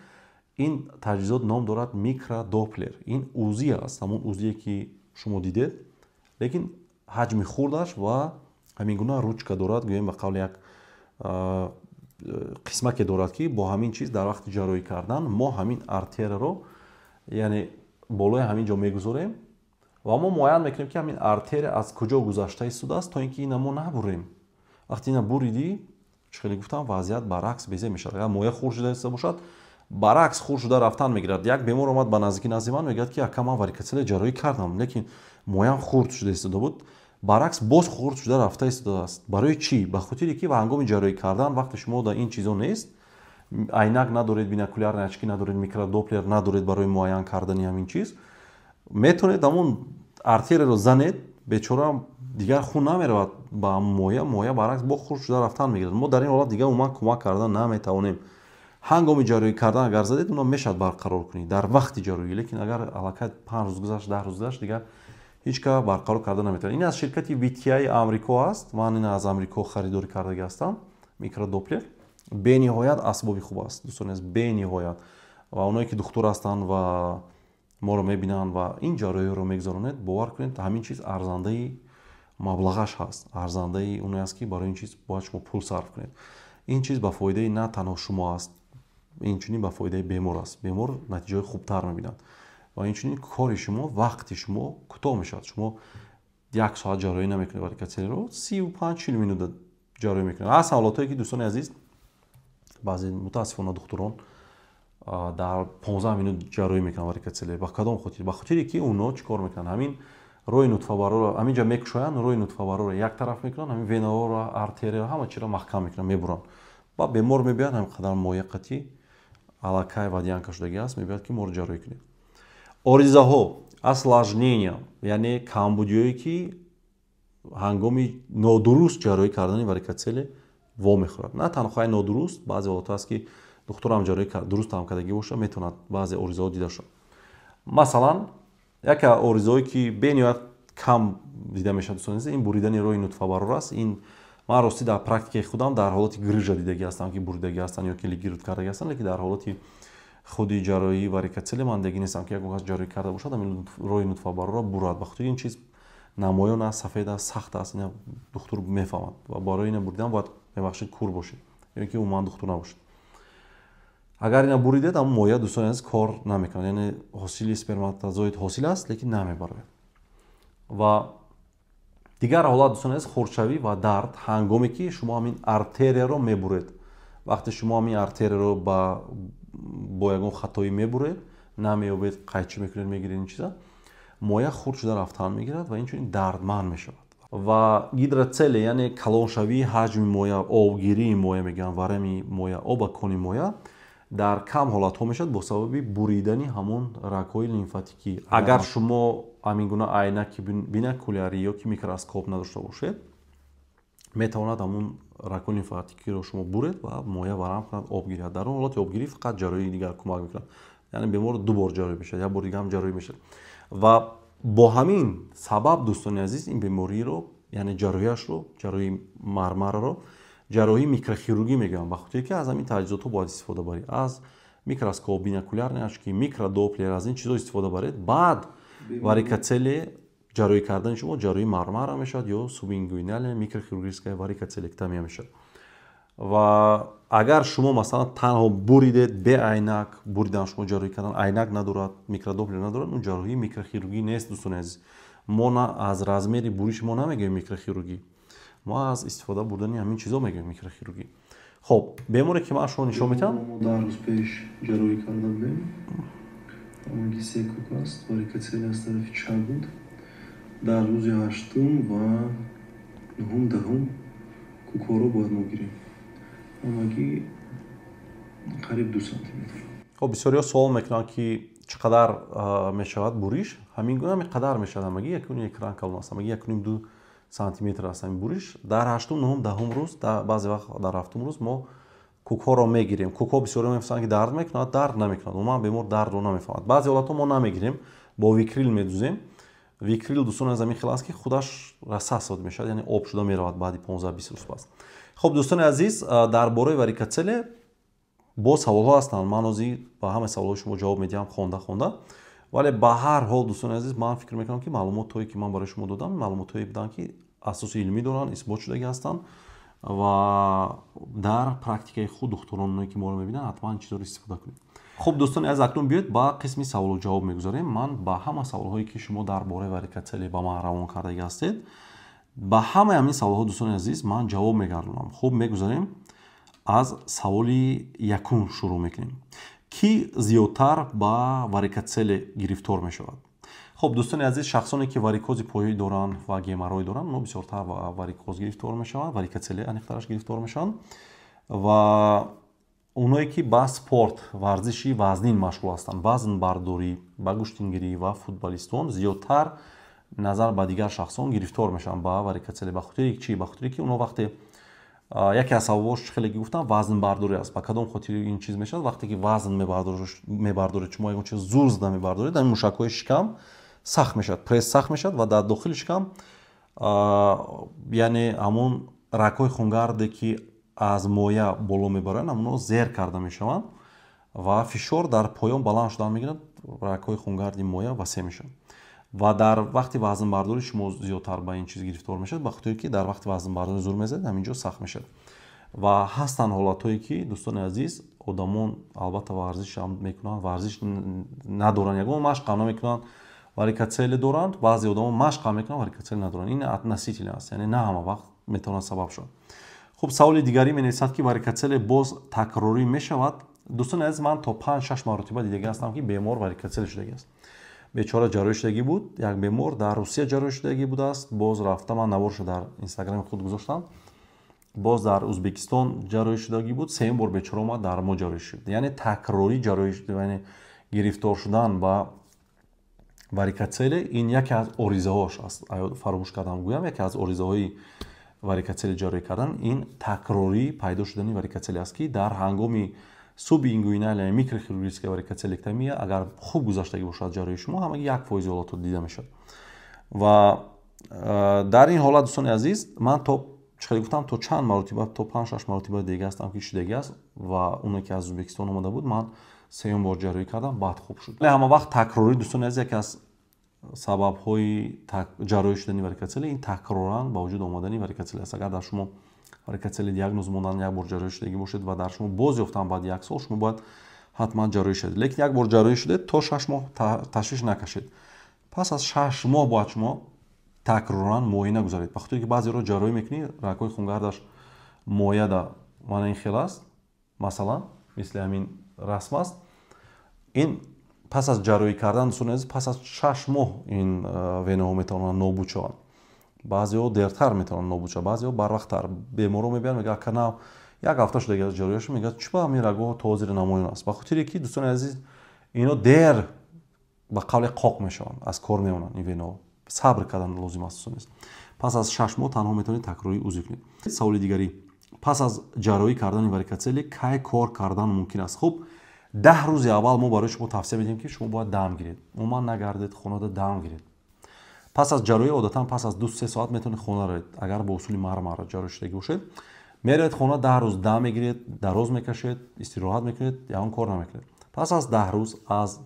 ин таҷҳизот ном дорад микродоплер. Ин УЗИ аст, ҳамон УЗИе, ки шумо дидед, лекин ҳаҷми хурдаш ва ҳамин гуна ручка дорад, гӯем, ба қавли як қисмаке дорад, ки бо ҳамин чиз дар вақти ҷарроҳӣ кардан мо ҳамин артерияро, яъне болои ҳамин ҷо мегузорем. Ва мо муайян мекунем, ки ҳамин артерия аз куҷо гузашта истодааст, то ин ки ина мо набурем. Вақте ина буридӣ, чӣ хеле гуфтам, вазъият баръакс безеб мешавад. Агар моя хурд шуда истода бошад, баръакс хурд шуда рафтан мегирад. Як бемор омад ба наздики назди ман, мегӯяд, ки ака, ман варикоцеле ҷарроҳӣ кардам, лекин моям хурд шуда истода буд, баръакс боз хурд шуда рафта истодааст. Барои чӣ? Ба хотире ки ҳангоми ҷарроҳӣ кардан, вақте шумо дар ин чизо нест, айнак надоред, бинокулярные очки надоред, микродоплер надоред барои муайян кардани ҳамин чиз, метавонед ҳамон артерияро занед, бечора дигар хун намеравад ба моя, моя баръакс бо хурд шуда рафтан мегирад. Мо дар ин ҳолат дигар умуман кӯмак кардан наметавонем. Ҳангоми ҷарроҳӣ кардан агар задед, уно мешавад барқарор кунӣ дар вақти ҷарроҳӣ, лекин агар аллакай 5 рӯз гузашт, 10 рӯз гузашт, дигар ҳеҷ ка барқарор карда наметавонад. Ин аз ширкати VTI Амрико аст. Ман ин аз Амрико харидорӣ кардаги ҳастам. Микродоплер бениҳоят асбоби хуб аст, дӯстони азиз, бениҳоят. Ва оное ки духтур ҳастанд ва моро мебинанд ва ин ҷарроҳиҳоро мегузаронед, бовар кунед, ҳамин чиз арзандаи маблағаш ҳаст, арзандаи оне аст, ки барои ин чиз бояд шумо пул сарф кунед. Ин чиз ба фоидаи на танҳо шумо аст, инчунин ба фоидаи бемор аст. Бемор натиҷаҳои хубтар мебинад ва инчунин кори шумо, вақти шумо кӯтоҳ мешавад. Шумо як соат ҷарроҳӣ намекунед варикоцелеро, 35-40 минута ҷарроҳӣ мекунед. Ҳаст ҳолатҳое, ки, дӯстони азиз, баъзе мутаассифона духтурон дар 15 минут ҷарроҳӣ мекунанд варикоцеле. Ба кадом хотир? Ба хотире ки оно чӣ кор мекунанд? Ҳамин роҳи нутфабарорро ҳамин ҷа мекушоянд, роҳи нутфабарорро як тараф мекунанд, ҳамин венаҳоро, артерияро, ҳама чиро маҳкам мекунанд, мебуранд. Ба бемор мебиёяд, ҳамин қадар моя қатӣ, аллакай водянка шудагӣ аст, мебиёяд, ки моро ҷарроҳӣ кунед. Оризаҳо, осложнения, яъне камбудиҳое, ки ҳангоми нодуруст ҷарроҳӣ кардани варикоцеле вомехӯрад. На танҳо нодуруст, баъзе ҳолатҳо аст, ки духтурам ҷарроҳӣ дуруст ҳам кардагӣ боша, метавонад баъзе оризаҳо дида шавад. Масалан, яке оризаҳое, ки бениҳоят кам дида мешавад, дӯстони азиз, ин буридани роҳи нутфабарор аст. Ин ман ростӣ дар практикаи худам дар ҳолати грыжа дидагӣ ҳастам, ки буридагӣ ҳастанд ё ки лигировать кардагӣ ҳастанд, лекин дар ҳолати худи ҷарроҳии варикоцеле ман дидагӣ нестам, ки ягон кас ҷарроҳӣ карда бошад, ҳамин роҳи нутфабарорро бурад. Ба хотири ин чиз намоён аст, сафед аст, сахт аст, ина духтур мефаҳмад ва барои ина буридан бояд, мебахшед, кур бошед ё ки умуман духтур набошед. Агар ина буридед, ҳамон моя, дӯстони азиз, кор намекунад, яъне ҳосили сперматозоид ҳосил аст, лекин намебарояд. Ва дигар ҳолат, дӯстони азиз, хурдшавӣ ва дард ҳангоме ки шумо ҳамин артерияро мебуред. Вақте шумо ҳамин артерияро бо ягон хатоӣ мебуред, намеёбед, қайчӣ мекунед, мегиред ин чиза, моя хурд шуда рафтан мегирад ва инчунин дардманд мешавад. Ва гидроцеле, яъне калоншавии ҳаҷми моя, обгирии моя мегӯянд, варами моя, обакони моя дар кам ҳолатҳо мешавад бо сабаби буридани ҳамон рагҳои лимфатикӣ. Агар шумо ҳамин гуна айнаки бинокулярӣ ё ки микроскоп надошта бошед, метавонад ҳамон рагҳои лимфатикиро шумо буред ва моя варам кунад, об гирад. Дар он ҳолати обгирӣ фақат ҷарроҳии дигар кӯмак мекунад, яъне бемор ду бор ҷарроҳӣ мешавад, як бор дига ҳам ҷарроҳӣ мешавад. Ва бо ҳамин сабаб, дӯстони азиз, ин бемориро, яъне ҷарроҳиашро, ҷарроҳии мармараро ҷарроҳии микрохирургӣ мегӯянд, ба хотире ки аз ҳамин таҷҳизотҳо бояд истифода баред, аз микроскоп, бинокулярные очки, микродоплер, аз ин чизҳо истифода баред. Баъд варикоцеле ҷарроҳӣ кардани шумо ҷарроҳии мармара мешавад ё субингуинальная микрохирургическая варикоцелектомия мешавад. Ва агар шумо, масалан, танҳо буридед, бе айнак буридан, шумо ҷарроҳӣ кардан, айнак надорад, микродоплер надорад, он ҷарроҳии микрохирургӣ нест, дӯстони азиз. Мо на аз размери буриши мо намегӯем микрохирургӣ, мо аз истифода бурдани ҳамин чизо мегӯем микрохирургӣ. Хоб, беморе, ки ман шумо нишон медиҳам, 10 рӯз пеш ҷарроҳӣ карда будем. Ҳамаги се кук аст. Варикоцеле аз тарафи чап буд. Дар рӯзи ҳаштум ва нуҳум, 10-ум кукҳоро бояд мо гирем. Ҳамагӣ қариб 2 сантиметр. Хоб, бисёриҳо суол мекунанд, ки чӣ қадар мешавад буриш. Ҳамин гуна ҳамин қадар мешавад, ҳамагӣ якуним экран калон аст, ҳамагӣ 1,5-2 сантиметр аст ҳамин буриш. Дар ҳаштум, нуҳум, 10-ум рӯз, баъзе вақт дар ҳафтум рӯз мо кукҳоро мегирем. Кукҳо, бисёриҳо мепурсанд, ки дард мекунад. Дард намекунад, умуман бемор дардро намефаҳмад. Баъзе ҳолатҳо мо намегирем, бо викрил медузем. Викрил, дӯстон, аз ҳамин хел аст, ки худаш рассасод мешавад, яъне об шуда меравад баъди 15-20 рӯз пас. Хоб, дӯстони азиз, дар бораи варикоцеле боз саволҳо ҳастанд. Ман ҳозир ба ҳамаи саволҳои шумо ҷавоб медиҳам хонда хонда, вале ба ҳар ҳол, дӯстони азиз, ман фикр мекунам, ки маълумотҳое, ки ман барои шумо додам, маълумотҳое буданд, ки асоси илмӣ доранд, исбот шудагӣ ҳастанд ва дар практикаи худ духтуроне, ки моро мебинанд, ҳатман ин чизҳоро истифода кунед. Хуб, дӯстони азиз, акнун биёед ба қисми саволу ҷавоб мегузарем. Ман ба ҳама саволҳое, ки шумо дар бораи варикоцеле ба ман равон кардагӣ ҳастед, ба ҳамаи ҳамин саволҳо, дӯстони азиз, ман ҷавоб мегардонам. Хуб, мегузарем, аз саволи якум шурӯъ мекунем. Кӣ зиёдтар ба варикоцеле гирифтор мешавад? Хуб, дӯстони азиз, шахсоне ки варикози поӣ доранд ва геморрой доранд, онҳо бисёртар ба варикоз гирифтор мешаванд, варикоцеле аниқтараш гирифтор мешаванд, ва оное ки ба спорт, варзиши вазнин машғул ҳастанд, вазнбардорӣ, ба гӯштингирӣ ва футболистон зиёдтар назар ба дигар шахсон гирифтор мешаванд ба варикоцеле. Ба хотири чӣ? Ба хотире ки онҳо вақте, яке аз сабабҳош, хеле ки гуфтам, вазнбардорӣ аст. Ба кадом хотири ин чиз мешавад? Вақте ки вазн мебардоред, шумо ягон чиз зур зада мебардоред, ҳамин мушакҳои шикам сахт мешавад, пресс сахт мешавад ва дар дохили шикам, яъне ҳамон рагҳои хунгарде, ки аз моя боло мебаранд, ҳамонҳо зер карда мешаванд ва фишор дар поён баланд шудан мегирад, рагҳои хунгарди моя васеъ мешавад. Ва дар вақти вазнбардорӣ шумо зиёдтар ба ин чиз гирифтор мешавад, ба хотире ки дар вақти вазнбардорӣ зур мезанед, ҳамин ҷо сахт мешавад. Ва ҳастанд ҳолатҳое, ки, дӯстони азиз, одамон албатта варзиш ҳам мекунанд, варзиш надоранд, ягон машқ ҳам намекунанд, варикоцеле доранд. Баъзе одамон машқ ҳам мекунанд, варикоцеле надоранд. Ин относительно аст, яъне на ҳама вақт метавонад сабаб шавад. Хуб, саволи дигарӣ менависад, ки варикоцеле боз такрорӣ мешавад? Дӯстони азиз, ман то 5-6 маротиба дидагӣ ҳастам, ки бемор варикоцеле шудагӣ аст. Бечора ҷарроҳӣ шудагӣ буд, як бемор дар Русия ҷарроҳӣ шудагӣ будааст, боз рафта, ман наворшо дар Инстаграми худ гузоштам, боз дар Узбекистон ҷарроҳӣ шудагӣ буд, сеюм бор бечора омад, дар мо ҷарроҳӣ шуд. Яъне такрорӣ ҷарроҳӣ, яъне гирифтор шудан ба варикоцеле, ин яке аз оризаҳош аст. Фаромӯш кардам гӯям, яке аз оризаҳои варикоцеле ҷарроҳӣ кардан ин такрорӣ пайдо шудани варикоцеле аст, ки дар ҳангоми субингуинальная микрохирургическая варикоцелектомия, агар хуб гузаштагӣ бошад ҷарроҳии шумо, ҳамаги 1% ҳолатҳо дида мешавад. Ва дар ин ҳолат, дӯстони азиз, ман то чӣ хеле гуфтам, то чанд маротиба, то 5-6 маротиба дига ҳастам, ки шудагӣ аст. Ва оне ки аз Ӯзбекистон омада буд, ман сеюм бор ҷарроҳӣ кардам, баъд хуб шуд. Вале ҳама вақт такрорӣ, дӯстони азиз, яке аз сабабҳои ҷарроҳӣ шудани варикоцеле ин такроран ба вуҷуд омадани варикоцеле аст. Агар дар шумо варикоцеле диагноз мондан, як бор ҷарроҳӣ шудагӣ бошед ва дар шумо боз ёфтан баъди як сол, шумо бояд ҳатман ҷарроҳӣ шавед. Лекин як бор ҷарроҳӣ шудед, то 6 моҳ ташвиш накашед. Пас аз 6 моҳ бояд шумо такроран муоина гузаред, ба хотире ки баъзеро ҷарроҳӣ мекунӣ, рагҳои хунгардаш мояда мана ин хел аст, масалан, мисли ҳамин расм аст. Ин пас аз ҷарроҳӣ кардан, дӯстони азиз, пас аз 6 моҳ ин венаҳо метавонанд нобуд шаванд. Баъзеҳо дертар метавонанд нобуд шаванд, баъзеҳо барвақттар. Беморон мебиёянд, мегӯяд: «Ака, нав як ҳафта шудаги аз ҷарроҳиашо», мегӯяд: «Чӣ ба ҳамин рагҳо то ҳозир намоён аст?» Ба хотире ки, дӯстони азиз, ино дер ба қавле қоқ мешаванд, аз кор мемонанд ин венаҳо. Сабр кардан лозим аст, дӯстони азиз. Пас аз 6 моҳ танҳо метавонед такрорӣ узв кунед. Саволи дигарӣ: пас аз ҷарроҳӣ кардани варикоцеле кай кор кардан мумкин аст? Хуб, 10 рӯзи аввал мо барои шумо тавсия медиҳем, ки шумо бояд дам гиред, умуман нагардед, хонада дам гиред. Пас аз ҷарроҳӣ одатан пас аз 2-3 соат метавонед хона равед. Агар бо усули Мармара ҷарроҳӣ шудагӣ бошед, меравед хона, 10 рӯз дам мегиред, дароз мекашед, истироҳат мекунед, ягон кор намекунед. Пас аз 10 рӯз, аз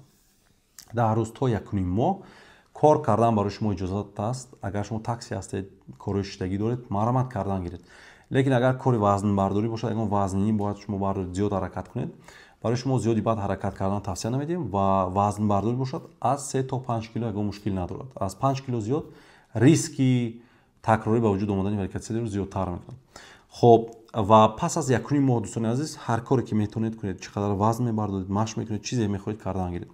10 рӯз то 1,5 моҳ кор кардан барои шумо иҷозат аст. Агар шумо такси ҳастед, корҳои шиштагӣ доред, марамат кардан гиред. Лекин агар кори вазнбардорӣ бошад, ягон вазнинӣ бояд шумо бардоред, зиёд ҳаракат кунед, барои шумо зиёди баъд ҳаракат кардан тавсия намедиҳем. Ва вазнбардорӣ бошад, аз 3 то 5 кило ягон мушкил надорад. Аз 5 кило зиёд риски такрорӣ ба вуҷуд омадани варикоцелеро зиёдтар мекунад. Хоб, ва пас аз 1,5 моҳ, дӯстони азиз, ҳар коре ки метавонед, кунед. Чӣ қадар вазн мебардоред, машқ мекунед, чизе мехоҳед, кардан гиред.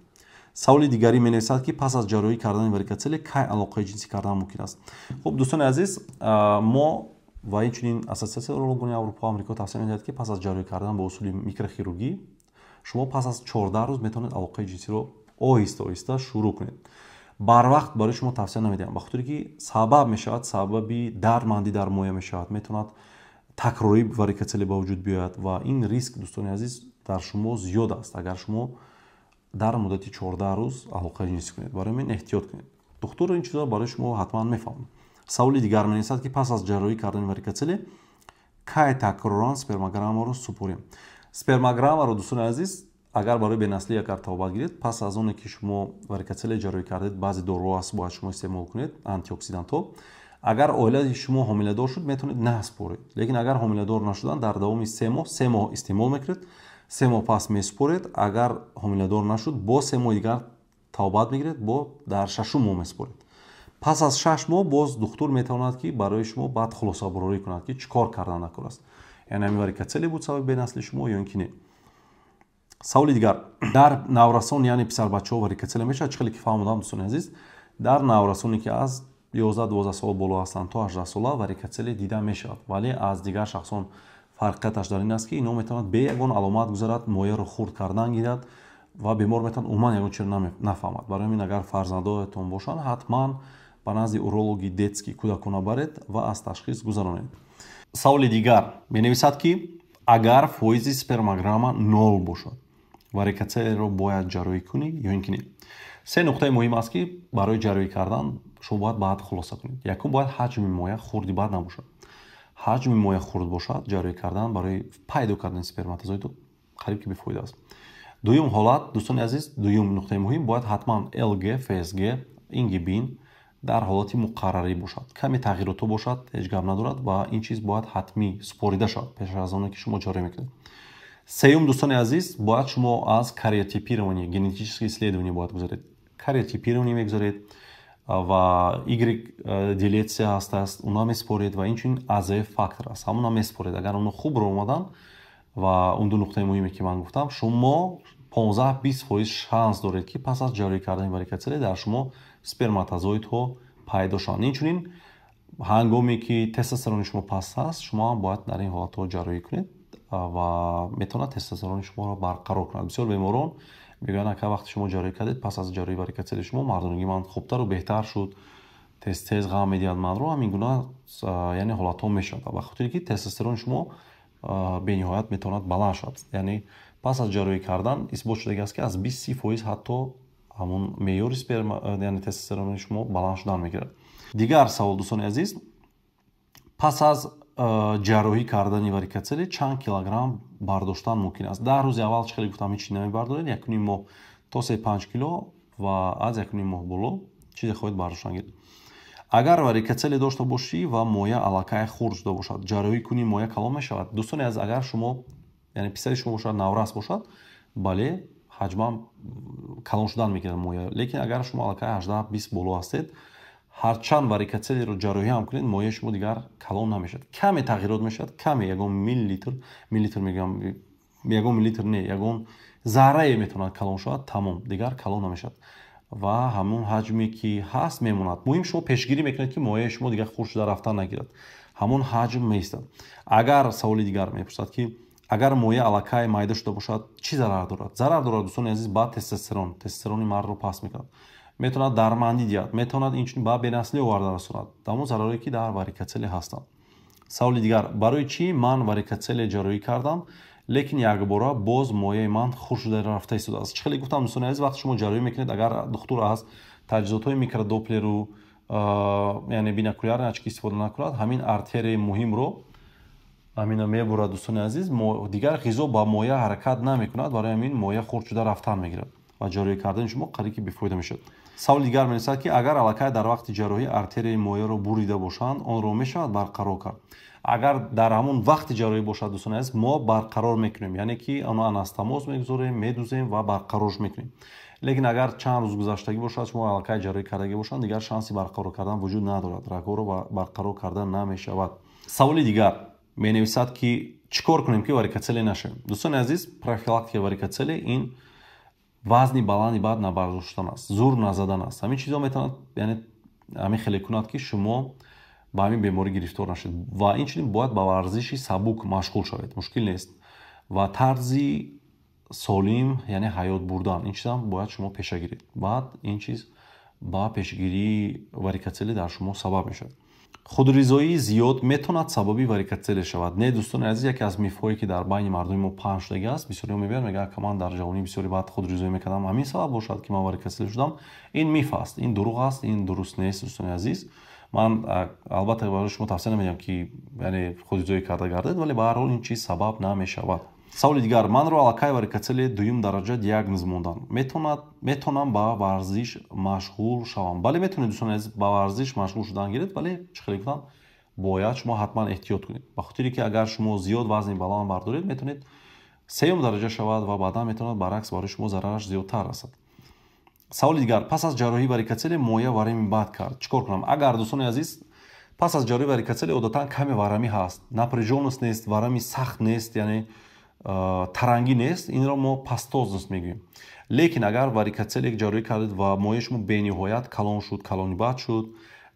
Саволи дигарӣ менависад, ки пас аз ҷарроҳӣ кардани варикоцеле кай алоқаи ҷинсӣ кардан мумкин аст? Хуб, дӯстони азиз, мо ва инчунин Ассотсиатсияи урологони Аврупо, Амрико тавсия медиҳад, ки пас аз ҷарроҳӣ кардан бо усули микрохирургӣ шумо пас аз 14 рӯз метавонед алоқаи ҷинсиро оҳиста оҳиста шурӯъ кунед. Барвақт барои шумо тавсия намедиҳам, ба хотире ки сабаб мешавад, сабаби дардмандӣ дар моя мешавад, метавонад такрорӣ варикоцеле ба вуҷуд биёяд ва ин риск, дӯстони азиз, дар шумо зиёд аст, агар шумо дар муддати 14 рӯз алоқаи ҷинсӣ кунед. Барои ҳамин эҳтиёт кунед, духтур ин чизро барои шумо ҳатман мефаҳмад. Саволи дигар менависад, ки пас аз ҷарроҳӣ кардани варикоцеле кай такроран спермограммаро супорем? Спермограммаро, дӯстони азиз, агар барои бенаслӣ агар табобат гиред, пас аз оне ки шумо варикоцеле ҷарроҳӣ кардед, баъзе доруҳо аст, бояд шумо истеъмол кунед, антиоксидантҳо. Агар оилаи шумо ҳомиладор шуд, метавонед насупоред. Лекин агар ҳомиладор нашудан, дар давоми 3 моҳ, 3 моҳ истеъмол мекунед. 3 моҳ пас месупоред. Агар ҳомиладор нашуд, боз 3 моҳи дигар табобат мегиред, бо дар шашум моҳ месупоред. Пас аз 6 моҳ боз духтур метавонад, ки барои шумо баъд хулосабарорӣ кунад, ки чӣ кор кардан накор аст, яъне ҳамин варикоцеле буд сабаби бенасли шумо ё ин ки не. Саволи дигар: дар наврасон, яъне писарбачаҳо, варикоцеле мешавад? Чӣ хеле ки фаҳмодам, дӯстони азиз, дар наврасоне, ки аз 11-12 сол боло ҳастанд то 18 сола, варикоцеле дида мешавад, вале аз дигар шахсон фарқияташ дар ин аст, ки ино метавонад бе ягон аломат гузарад, мояро хурд кардан гирад ва бемор метавонад умуман ягон чиро нафаҳмад. Барои ҳамин, агар фарзандоятон бошанд, ҳатман ба назди урологи детский, кӯдакона баред ва аз ташхис гузаронед. Саволи дигар менависад, ки агар фоизи спермограмма нол бошад, варикоцелеро бояд ҷарроҳӣ кунӣ ё ин ки не? Се нуқтаи муҳим аст, ки барои ҷарроҳӣ кардан шумо бояд баъд хулоса кунед. Якум, бояд ҳаҷми моя хурди бад набошад. Ҳаҷми моя хурд бошад, ҷарроҳӣ кардан барои пайдо кардани сперматозоид қариб ки бефоида аст. Дуюм ҳолат, дӯстони азиз, дуюм нуқтаи муҳим: бояд ҳатман ЛГ, ФСГ, ингибин дар ҳолати муқаррарӣ бошад. Каме тағйиротҳо бошад, ҳеҷ гап надорад ва ин чиз бояд ҳатмӣ супорида шавад пеш аз оне, ки шумо ҷарроҳӣ мекунед. Сеюм, дӯстони азиз, бояд шумо аз кариотипирование, генетическое исследование бояд гузаред. Кариотипирование мегузаред ва Y делеция ҳастааст, уна месупоред ва инчунин АЗФ фактор аст, ҳамуна месупоред. Агар оно хуб ро омаданд ва он ду нуқтаи муҳиме, ки ман гуфтам, шумо 15-20% шанс доред, ки пас аз ҷарроҳӣ кардани варикоцеле дар шумо сперматозоидҳо пайдо шаванд. Инчунин, ҳангоме ки тестостерони шумо паст аст, шумо ҳам бояд дар ин ҳолатҳо ҷарроҳӣ кунед ва метавонад тестостерони шуморо барқарор кунад. Бисёр беморон мегӯянд: «Ака, вақте шумо ҷарроҳӣ кардед, пас аз ҷарроҳии варикоцели шумо мардонагии ман хубтару беҳтар шуд, тез тез ғам медиҳад манро». Ҳамин гуна, яъне, ҳолатҳо мешавад, ба хотире ки тестостерони шумо бениҳоят метавонад баланд шавад. Яъне пас аз ҷарроҳӣ кардан исбот шудагӣ аст, ки аз 20-30% ҳатто ҳамон меъёри сперма, яъне тестостерони шумо баланд шудан мегирад. Дигар савол, дӯстони азиз: пас аз ҷарроҳӣ кардани варикоцеле чанд килограмм бардоштан мумкин аст? 10 рӯзи аввал, чӣ хеле гуфтам, ҳеҷ намебардоред, 1,5 моҳ то 3-5 кило ва аз 1,5 моҳ боло чизе хоҳед бардоштан гиред. Агар варикоцеле дошта бошӣ ва моя аллакай хурд шуда бошад, ҷарроҳӣ кунӣ, моя калон мешавад? Дӯстони азиз, агар шумо, яъне писари шумо бошад, наврас бошад, бале, ҳаҷман калон шудан мегирад моя. Лекин агар шумо аллакай 18-20 боло ҳастед, ҳарчанд варикоцелеро ҷарроҳӣ ҳам кунед, мояи шумо дигар калон намешавад. Каме тағйирот мешавад, каме, ягон миллилитр, миллилитр мегӯям, ягон миллилитр не, ягон заррае метавонад калон шавад, тамом, дигар калон намешавад ва ҳамон ҳаҷме, ки ҳаст, мемонад. Муҳим, шумо пешгирӣ мекунед, ки мояи шумо дигар хурд шуда рафтан нагирад, ҳамон ҳаҷм меистад. Агар саволи дигар мепурсад, ки агар моя аллакай майда шуда бошад, чӣ зарар дорад? Зарар дорад, дӯстони азиз, ба тестостерон. Тестостерони мардро паст мекунад, метавонад дармандӣ диҳад, метавонад инчунин ба бенаслӣ оварда расонад, ҳамон зарарое, ки дар варикоцеле ҳастанд. Саволи дигар: барои чӣ ман варикоцеле ҷарроҳӣ кардам, лекин якбора боз мояи ман хурд шуда рафта истодааст? Чӣ хеле гуфтам, дӯстони азиз, вақте шумо ҷарроҳӣ мекунед, агар духтур аз таҷҳизотҳои микродоплеру, яъне бинокулярный очки истифода накунад, ҳамин артерияи муҳимро ҳамина мебурад, дӯстони азиз. Дигар ғизо ба моя ҳаракат намекунад, барои ҳамин моя хурд шуда рафтан мегирад ва ҷарроҳӣ кардани шумо қариб ки бефоида мешавад. Саволи дигар менависад, ки агар аллакай дар вақти ҷарроҳӣ артерияи мояро бурида бошанд, онро мешавад барқарор кард? Агар дар ҳамон вақти ҷарроҳӣ бошад, дӯстони азиз, мо барқарор мекунем, яъне ки оно анастомоз мегузорем, медузем ва барқарорш мекунем. Лекин агар чанд рӯз гузаштагӣ бошад, шумо аллакай ҷарроҳӣ кардагӣ бошанд, дигар шанси барқарор кардан вуҷуд надорад, рагҳоро барқарор кардан намешавад. Саволи дигар менависад, ки чӣ кор кунем, ки варикоцеле нашавем? Дӯстони азиз, профилактикаи варикоцеле ин вазни баланди бад набардоштан аст, зур назадан аст. Ҳамин чизҳо метавонад, яъне ҳамин хеле кунад, ки шумо ба ҳамин беморӣ гирифтор нашед. Ва инчунин бояд ба варзиши сабук машғул шавед, мушкил нест, ва тарзи солим, яъне ҳаёт бурдан, ин чизам бояд шумо пеша гиред. Баъд ин чиз ба пешгирии варикоцеле дар шумо сабаб мешавад. Худризоии зиёд метавонад сабаби варикоцеле шавад? Не, дӯстони азиз, яке аз мифҳое, ки дар байни мардуми мо паҳн шудагӣ аст, бисёриҳо мебиёнд, мегӯянд: «Ака, ман дар ҷавонӣ бисёри баъд худризоӣ мекардам, ҳамин сабаб бошад, ки ман варикоцеле шудам». Ин миф аст, ин дурӯғ аст, ин дуруст нест, дӯстони азиз. Ман албатта барои шумо тавсия намедиҳам, ки яъне худризоӣ карда гардед, вале ба ҳар ҳол ин чиз сабаб намешавад. Саволи дигар: манро аллакай варикоцеле дуюм дараҷа диагноз монданд, метавонам ба варзиш машғул шавам? Бале, метавонед, дӯстони азиз, ба варзиш машғул шудан гиред, вале чӣ хеле гуфтам, бояд шумо ҳатман эҳтиёт кунед, ба хотире ки агар шумо зиёд вазни баланд бардоред, метавонед сеюм дараҷа шавад ва баъдан метавонад баръакс барои шумо зарараш зиёдтар расад. Саволи дигар: пас аз ҷарроҳии варикоцеле моя варами бад кард, чӣ кор кунам? Агар, дӯстони азиз, пас аз ҷарроҳии варикоцеле одатан каме варамӣ ҳаст, напряжённость нест, варами сахт нест, яъне тарангӣ нест, инро мо пастозность мегӯем. Лекин агар варикоцеле ҷарроҳӣ кардед ва мояи шумо бениҳоят калон шуд, калони бад шуд,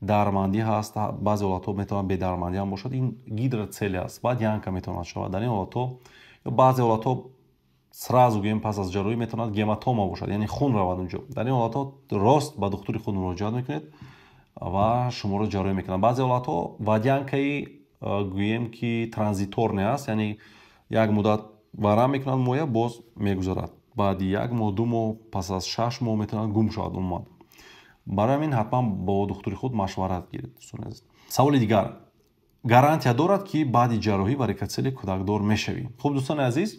дармандӣ ҳаст, баъзе ҳолатҳо метавонад бедармандӣ ҳам бошад, ин гидроцеле аст, водянка метавонад шавад. Дар ин ҳолатҳо ё баъзе ҳолатҳо сразу гӯем пас аз ҷарроҳӣ метавонад гематома бошад, яъне хун равад унҷо. Дар ин ҳолатҳо рост ба духтури худ муроҷиат мекунед ва шуморо ҷарроҳӣ мекунанд. Баъзе ҳолатҳо водянкаи гӯем ки транзиторный аст, яъне як муддат варам мекунад моя, боз мегузарад. Баъди як моҳ, 2 моҳ, пас аз 6 моҳ метавонад гум шавад умуман. Барои ҳамин ҳатман бо духтури худ машварат гиред, дӯстони азиз. Саволи дигар: гарантия дорад, ки баъди ҷарроҳӣ варикоцеле кӯдакдор мешавӣ? Хуб, дӯстони азиз,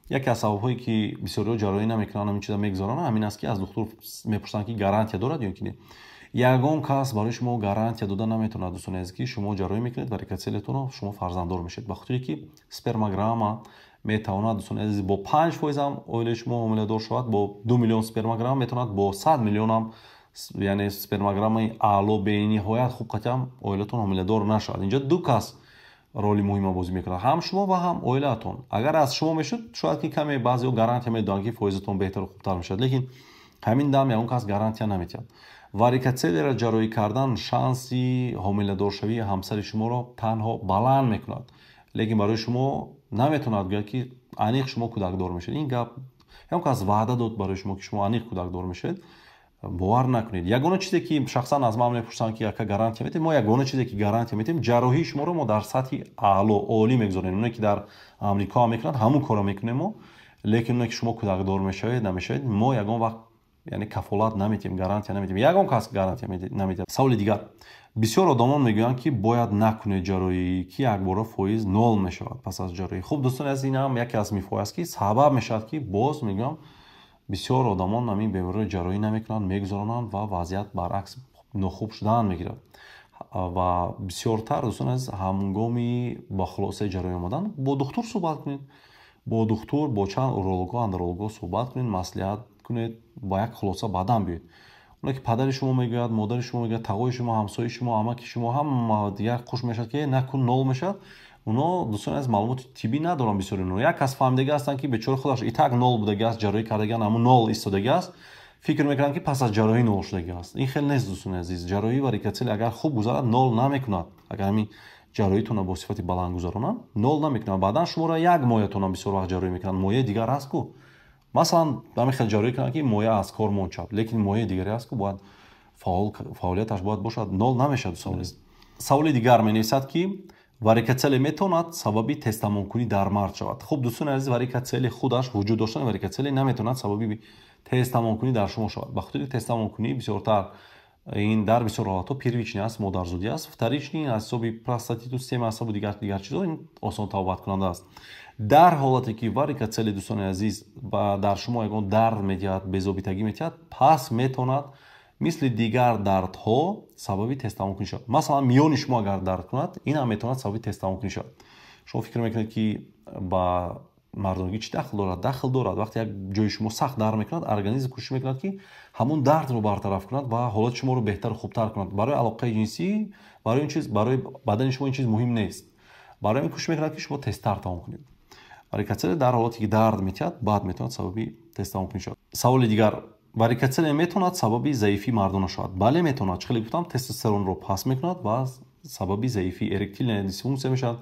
яке аз сабабҳое, ки бисёриҳо ҷарроҳӣ намекунанд, ҳамин чиза мегузаронанд, ҳамин аст, ки аз духтур мепурсанд, ки гарантия дорад ё ки не. Ягон кас барои шумо гарантия дода наметавонад, дӯстони азиз, ки шумо ҷарроҳӣ мекунед варикоцелетонро, шумо фарзанддор мешавед, ба хотире ки спермограмма метавонад, дӯстони азиз, бо 5%-ам оилаи шумо ҳомиладор шавад, бо 2 миллион спермограмма метавонад, бо 100 миллионам, яъне спермограммаи аъло, бениҳоят хуб қатъиам оилатон ҳомиладор нашавад. Инҷо ду кас роли муҳима бозӣ мекунад: ҳам шумо ва ҳам оилаатон. Агар аз шумо мешуд, шояд ки каме баъзеҳо гарантия медоданд, ки фоизатон беҳтару хубтар мешавад, лекин ҳамин дам ягон кас гарантия наметиҳад. Варикоцелеро ҷарроҳӣ кардан шанси ҳомиладоршавии ҳамсари шуморо танҳо баланд мекунад, лекин барои шумо наметавонад гӯяд, ки аниқ шумо кӯдакдор мешавед. Ин гап, ягон кас ваъда дод барои шумо, ки шумо аниқ кӯдакдор мешавед, бовар накунед. Ягона чизе, ки шахсан аз ман мепурсанд, ки ака, гарантия метем, мо ягона чизе, ки гарантия метем, ҷарроҳии шуморо мо дар сатҳи аъло, олӣ мегузорем. Оне ки дар Амрико ҳам мекунанд, ҳамун корро мекунем мо. Лекин оне ки шумо кӯдакдор мешавед, намешавед, мо ягон вақт, яъне, кафолат наметиҳем, гарантия наметиҳем, ягон кас гарантия наметиҳад. Саволи дигар: бисёр одамон мегӯянд, ки бояд накунед ҷарроҳӣ, ки якбора фоиз нол мешавад пас аз ҷарроҳӣ. Хуб, дӯстони азиз, ин ҳам яке аз мифҳое аст, ки сабаб мешавад, ки, боз мегӯям, бисёр одамон ҳамин бемориро ҷарроҳӣ намекунанд, мегузаронанд ва вазъият баръакс нохуб шудан мегирад. Ва бисёртар, дӯстони азиз, ҳангоми ба хулосаи ҷарроҳӣ омадан бо духтур суҳбат кунед, бо духтур, бо чанд урологҳо, андрологҳо суҳбат кунед, маслиҳат кунед, ба як хулоса баъдан биёед. Оне ки падари шумо мегӯяд, модари шумо мегӯяд, тағои шумо, ҳамсояи шумо, амаки шумо, ҳама дигар хуш мешавад, ки накун, нол мешавад, оно, дӯстони азиз, маълумоти тиббӣ надоранд. Бисёри оно як кас фаҳмидагӣ ҳастанд, ки бечора худаш итак нол будагӣ аст, ҷарроҳӣ кардагиан, ҳамун нол истодагӣ аст, фикр мекунанд, ки пас аз ҷарроҳӣ нол шудагӣ аст. Ин хел нест, дӯстони азиз. Ҷарроҳӣ варикоцеле агар хуб гузарад, нол намекунад. Агар ҳамин ҷарроҳитонро бо сифати баланд гузаронанд, нол намекунад. Баъдан шуморо як моятонам бисёр вақт ҷарроҳӣ мекунанд, мояи дигар аст ку. Масалан, ҳамин хел ҷарроҳӣ кунанд, ки моя аз кор мончад, лекин мояи дигаре аст ку, бояд фаъолияташ бояд бошад. Нол намешавад, дӯстони азиз. Саволи дигар менависад, ки варикоцеле метавонад сабаби тезтамомкунӣ дар мард шавад? Хуб, дӯстони азиз, варикоцеле худаш, вуҷуд доштани варикоцеле наметавонад сабаби тезтамомкунӣ дар шумо шавад, ба хотири тезтамомкунӣ бисёртар ин дар бисёр ҳолатҳо первичный аст, модарзодӣ аст. Вторичный аз ҳисоби простатиту, системаи асабу дигар дигар чизҳо, ин осон табобаткунанда аст. Дар ҳолате ки варикоцеле, дӯстони азиз, дар шумо ягон дард медиҳад, безобитагӣ медиҳад, пас метавонад мисли дигар дардҳо сабаби тезтамомкунӣ шавад. Масалан, миёни шумо агар дард кунад, ин ҳам метавонад сабаби тезтамомкунӣ шавад. Шумо фикр мекунед, ки ба мардонагӣ чӣ дахл дорад? Дахл дорад. Вақте як ҷои шумо сахт дард мекунад, организм кӯшиш мекунад, ки ҳамун дардро бартараф кунад ва ҳолати шуморо беҳтару хубтар кунад. Барои алоқаи ҷинсӣ, барои ин чиз, барои бадани шумо ин чиз муҳим нест. Барои ҳамин кӯшиш мекунад, ки шумо тезтар тамом кунед. Варикоцеле дар ҳолате ки дард метиҳад, баъд метавонад сабаби тезтамомкунӣ шавад. Саволи дигар: варикоцеле метавонад сабаби заифии мардона шавад? Бале, метавонад. Чӣ хеле гуфтам, тестостеронро паст мекунад ва сабаби заифии, эректильная дисфункция мешавад,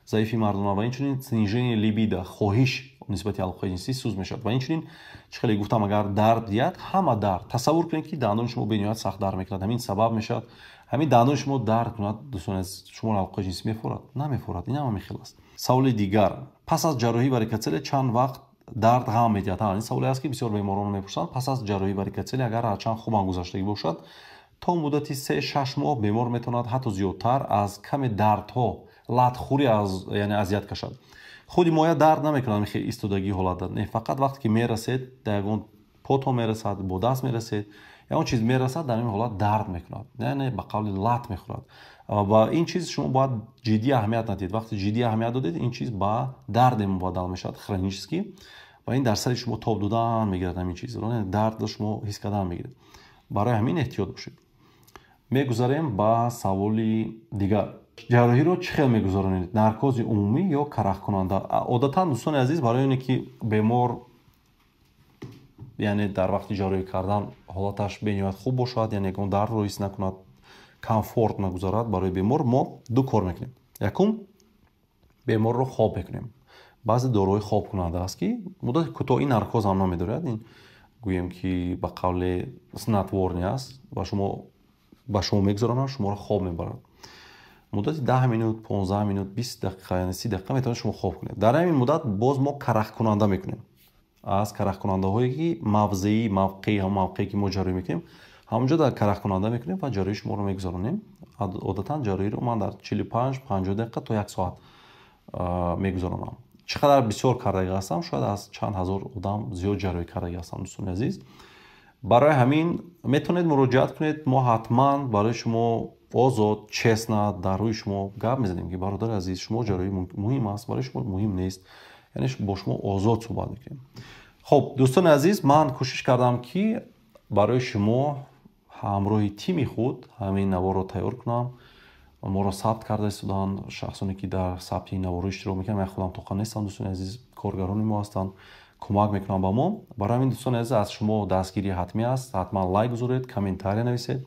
заифи мардона ва инчунин снижение либидо, хоҳиш нисбати алоқаи ҷинсӣ суст мешавад. Ва инчунин, чӣ хеле гуфтам, агар дард диҳад, ҳама дард, тасаввур кунед, ки дандони шумо бениҳоят сахт дард мекунад, ҳамин сабаб мешавад. Ҳамин дандони шумо дард кунад, дӯстони азиз, шуморо алоқаи ҷинсӣ мефорад? Намефорад. Ин ҳама хел аст. Саволи дигар: пас аз ҷарроҳии варикоцеле чанд вақт дард ғам медиҳад? Ин саволе аст, ки бисёр беморон мепурсанд. Пас аз ҷарроҳии варикоцеле, агар ҳарчанд хубам гузаштагӣ бошад, то муддати 3-6 моҳ бемор метавонад, ҳатто зиёдтар, аз каме дардҳо, латхӯрӣ аз, яъне, азият кашад. Худи моя дард намекунад, хел истодагии ҳолат не, фақат вақте ки мерасед, дар ягон пото мерасад, бо даст мерасед, Ягон чиз мерасад, дар ин ҳолат дард мекунад, яъне ба қавли лат мехӯрад. Ва ин чиз шумо бояд ҷиддӣ аҳамият надиҳед. Вақте ҷиддӣ аҳамият додед, ин чиз ба дарде мубаддал мешавад хронический, ва ин дар сари шумо тоб додан мегирад. Ҳамин чизро, дардро шумо ҳис кардан мегиред. Барои ҳамин эҳтиёт бошед. Мегузарем ба саволи дигар. Ҷарроҳиро чӣ хел мегузаронед, наркози умумӣ ё карахкунанда? Одатан, дӯстони азиз, барои оне ки бемор, яъне дар вақти ҷарроҳӣ кардан ҳолаташ бениҳоят хуб бошад, яъне ягон дардро ҳис накунад, комфорт нагузарад барои бемор, мо ду кор мекунем. Якум, беморро хоб мекунем. Баъзе доруҳои хобкунанда аст, ки муддати кӯтоҳ, ин наркоз ҳам намедорад, ин гӯем ки ба қавле снотворный аст ва шумо ба шумо мегузаронанд, шуморо хоб мебарад. Муддати 10 минут, 15 минут, 20 дақиқа, яъне 30 дақиқа метавонед шумо хоб кунед. Дар ҳамин муддат боз мо карахкунанда мекунем, аз карахкунандаҳое ки мавзеӣ, мавқеи, ҳамон мавқее ки мо ҷарроҳӣ мекунем, ҳамонҷо дар карахкунанда мекунем ва ҷарроҳии шуморо мегузаронем. Одатан ҷарроҳиро ман дар 45, 50 дақиқа то як соат мегузаронам. Чӣ қадар бисёр кардаги ҳастам, шояд аз чанд ҳазор одам зиёд ҷарроҳӣ кардаги ҳастам, дӯстони азиз. Барои ҳамин метавонед муроҷиат кунед. Мо ҳатман барои шумо озод, честно дар рӯи шумо гап мезанем, ки бародари азиз, шумо ҷарроҳӣ муҳим аст барои шумо, муҳим нест, яъне бо шумо озод суҳбат мекунем. Хуб, дӯстони азиз, ман кӯшиш кардам, ки барои шумо ҳамроҳи тими худ ҳамин наворро тайёр кунам. Моро сабт карда истоданд шахсоне, ки дар сабти ин наворро иштирок мекунанд. Ман худам тоқа нестам, дӯстони азиз, коргарони мо ҳастанд, кӯмак мекунанд ба мо. Барои ҳамин, дӯстони азиз, аз шумо дастгирӣ ҳатмӣ аст. Ҳатман лайк гузоред, комментария нависед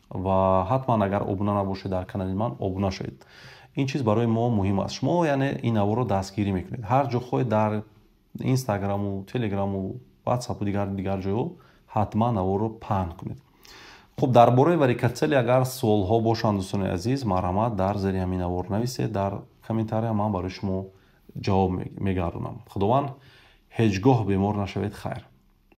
ва ҳатман, агар обуна набошед дар канали ман, обуна шавед. Ин чиз барои мо муҳим аст. Шумо, яъне, ин наворро дастгирӣ мекунед. Ҳар ҷо хоҳед, дар Инстаграму, Телеграму, Ватсапу, дигар дигар ҷойҳо ҳатман наворро паҳн кунед. Хуб, дар бораи варикоцеле агар суолҳо бошанд, дӯстони азиз, марҳамат, дар зери ҳамин навор нависед дар комментария, ман барои шумо ҷавоб мегардонам. Худованд, ҳеҷ гоҳ бемор нашавед. Хайр.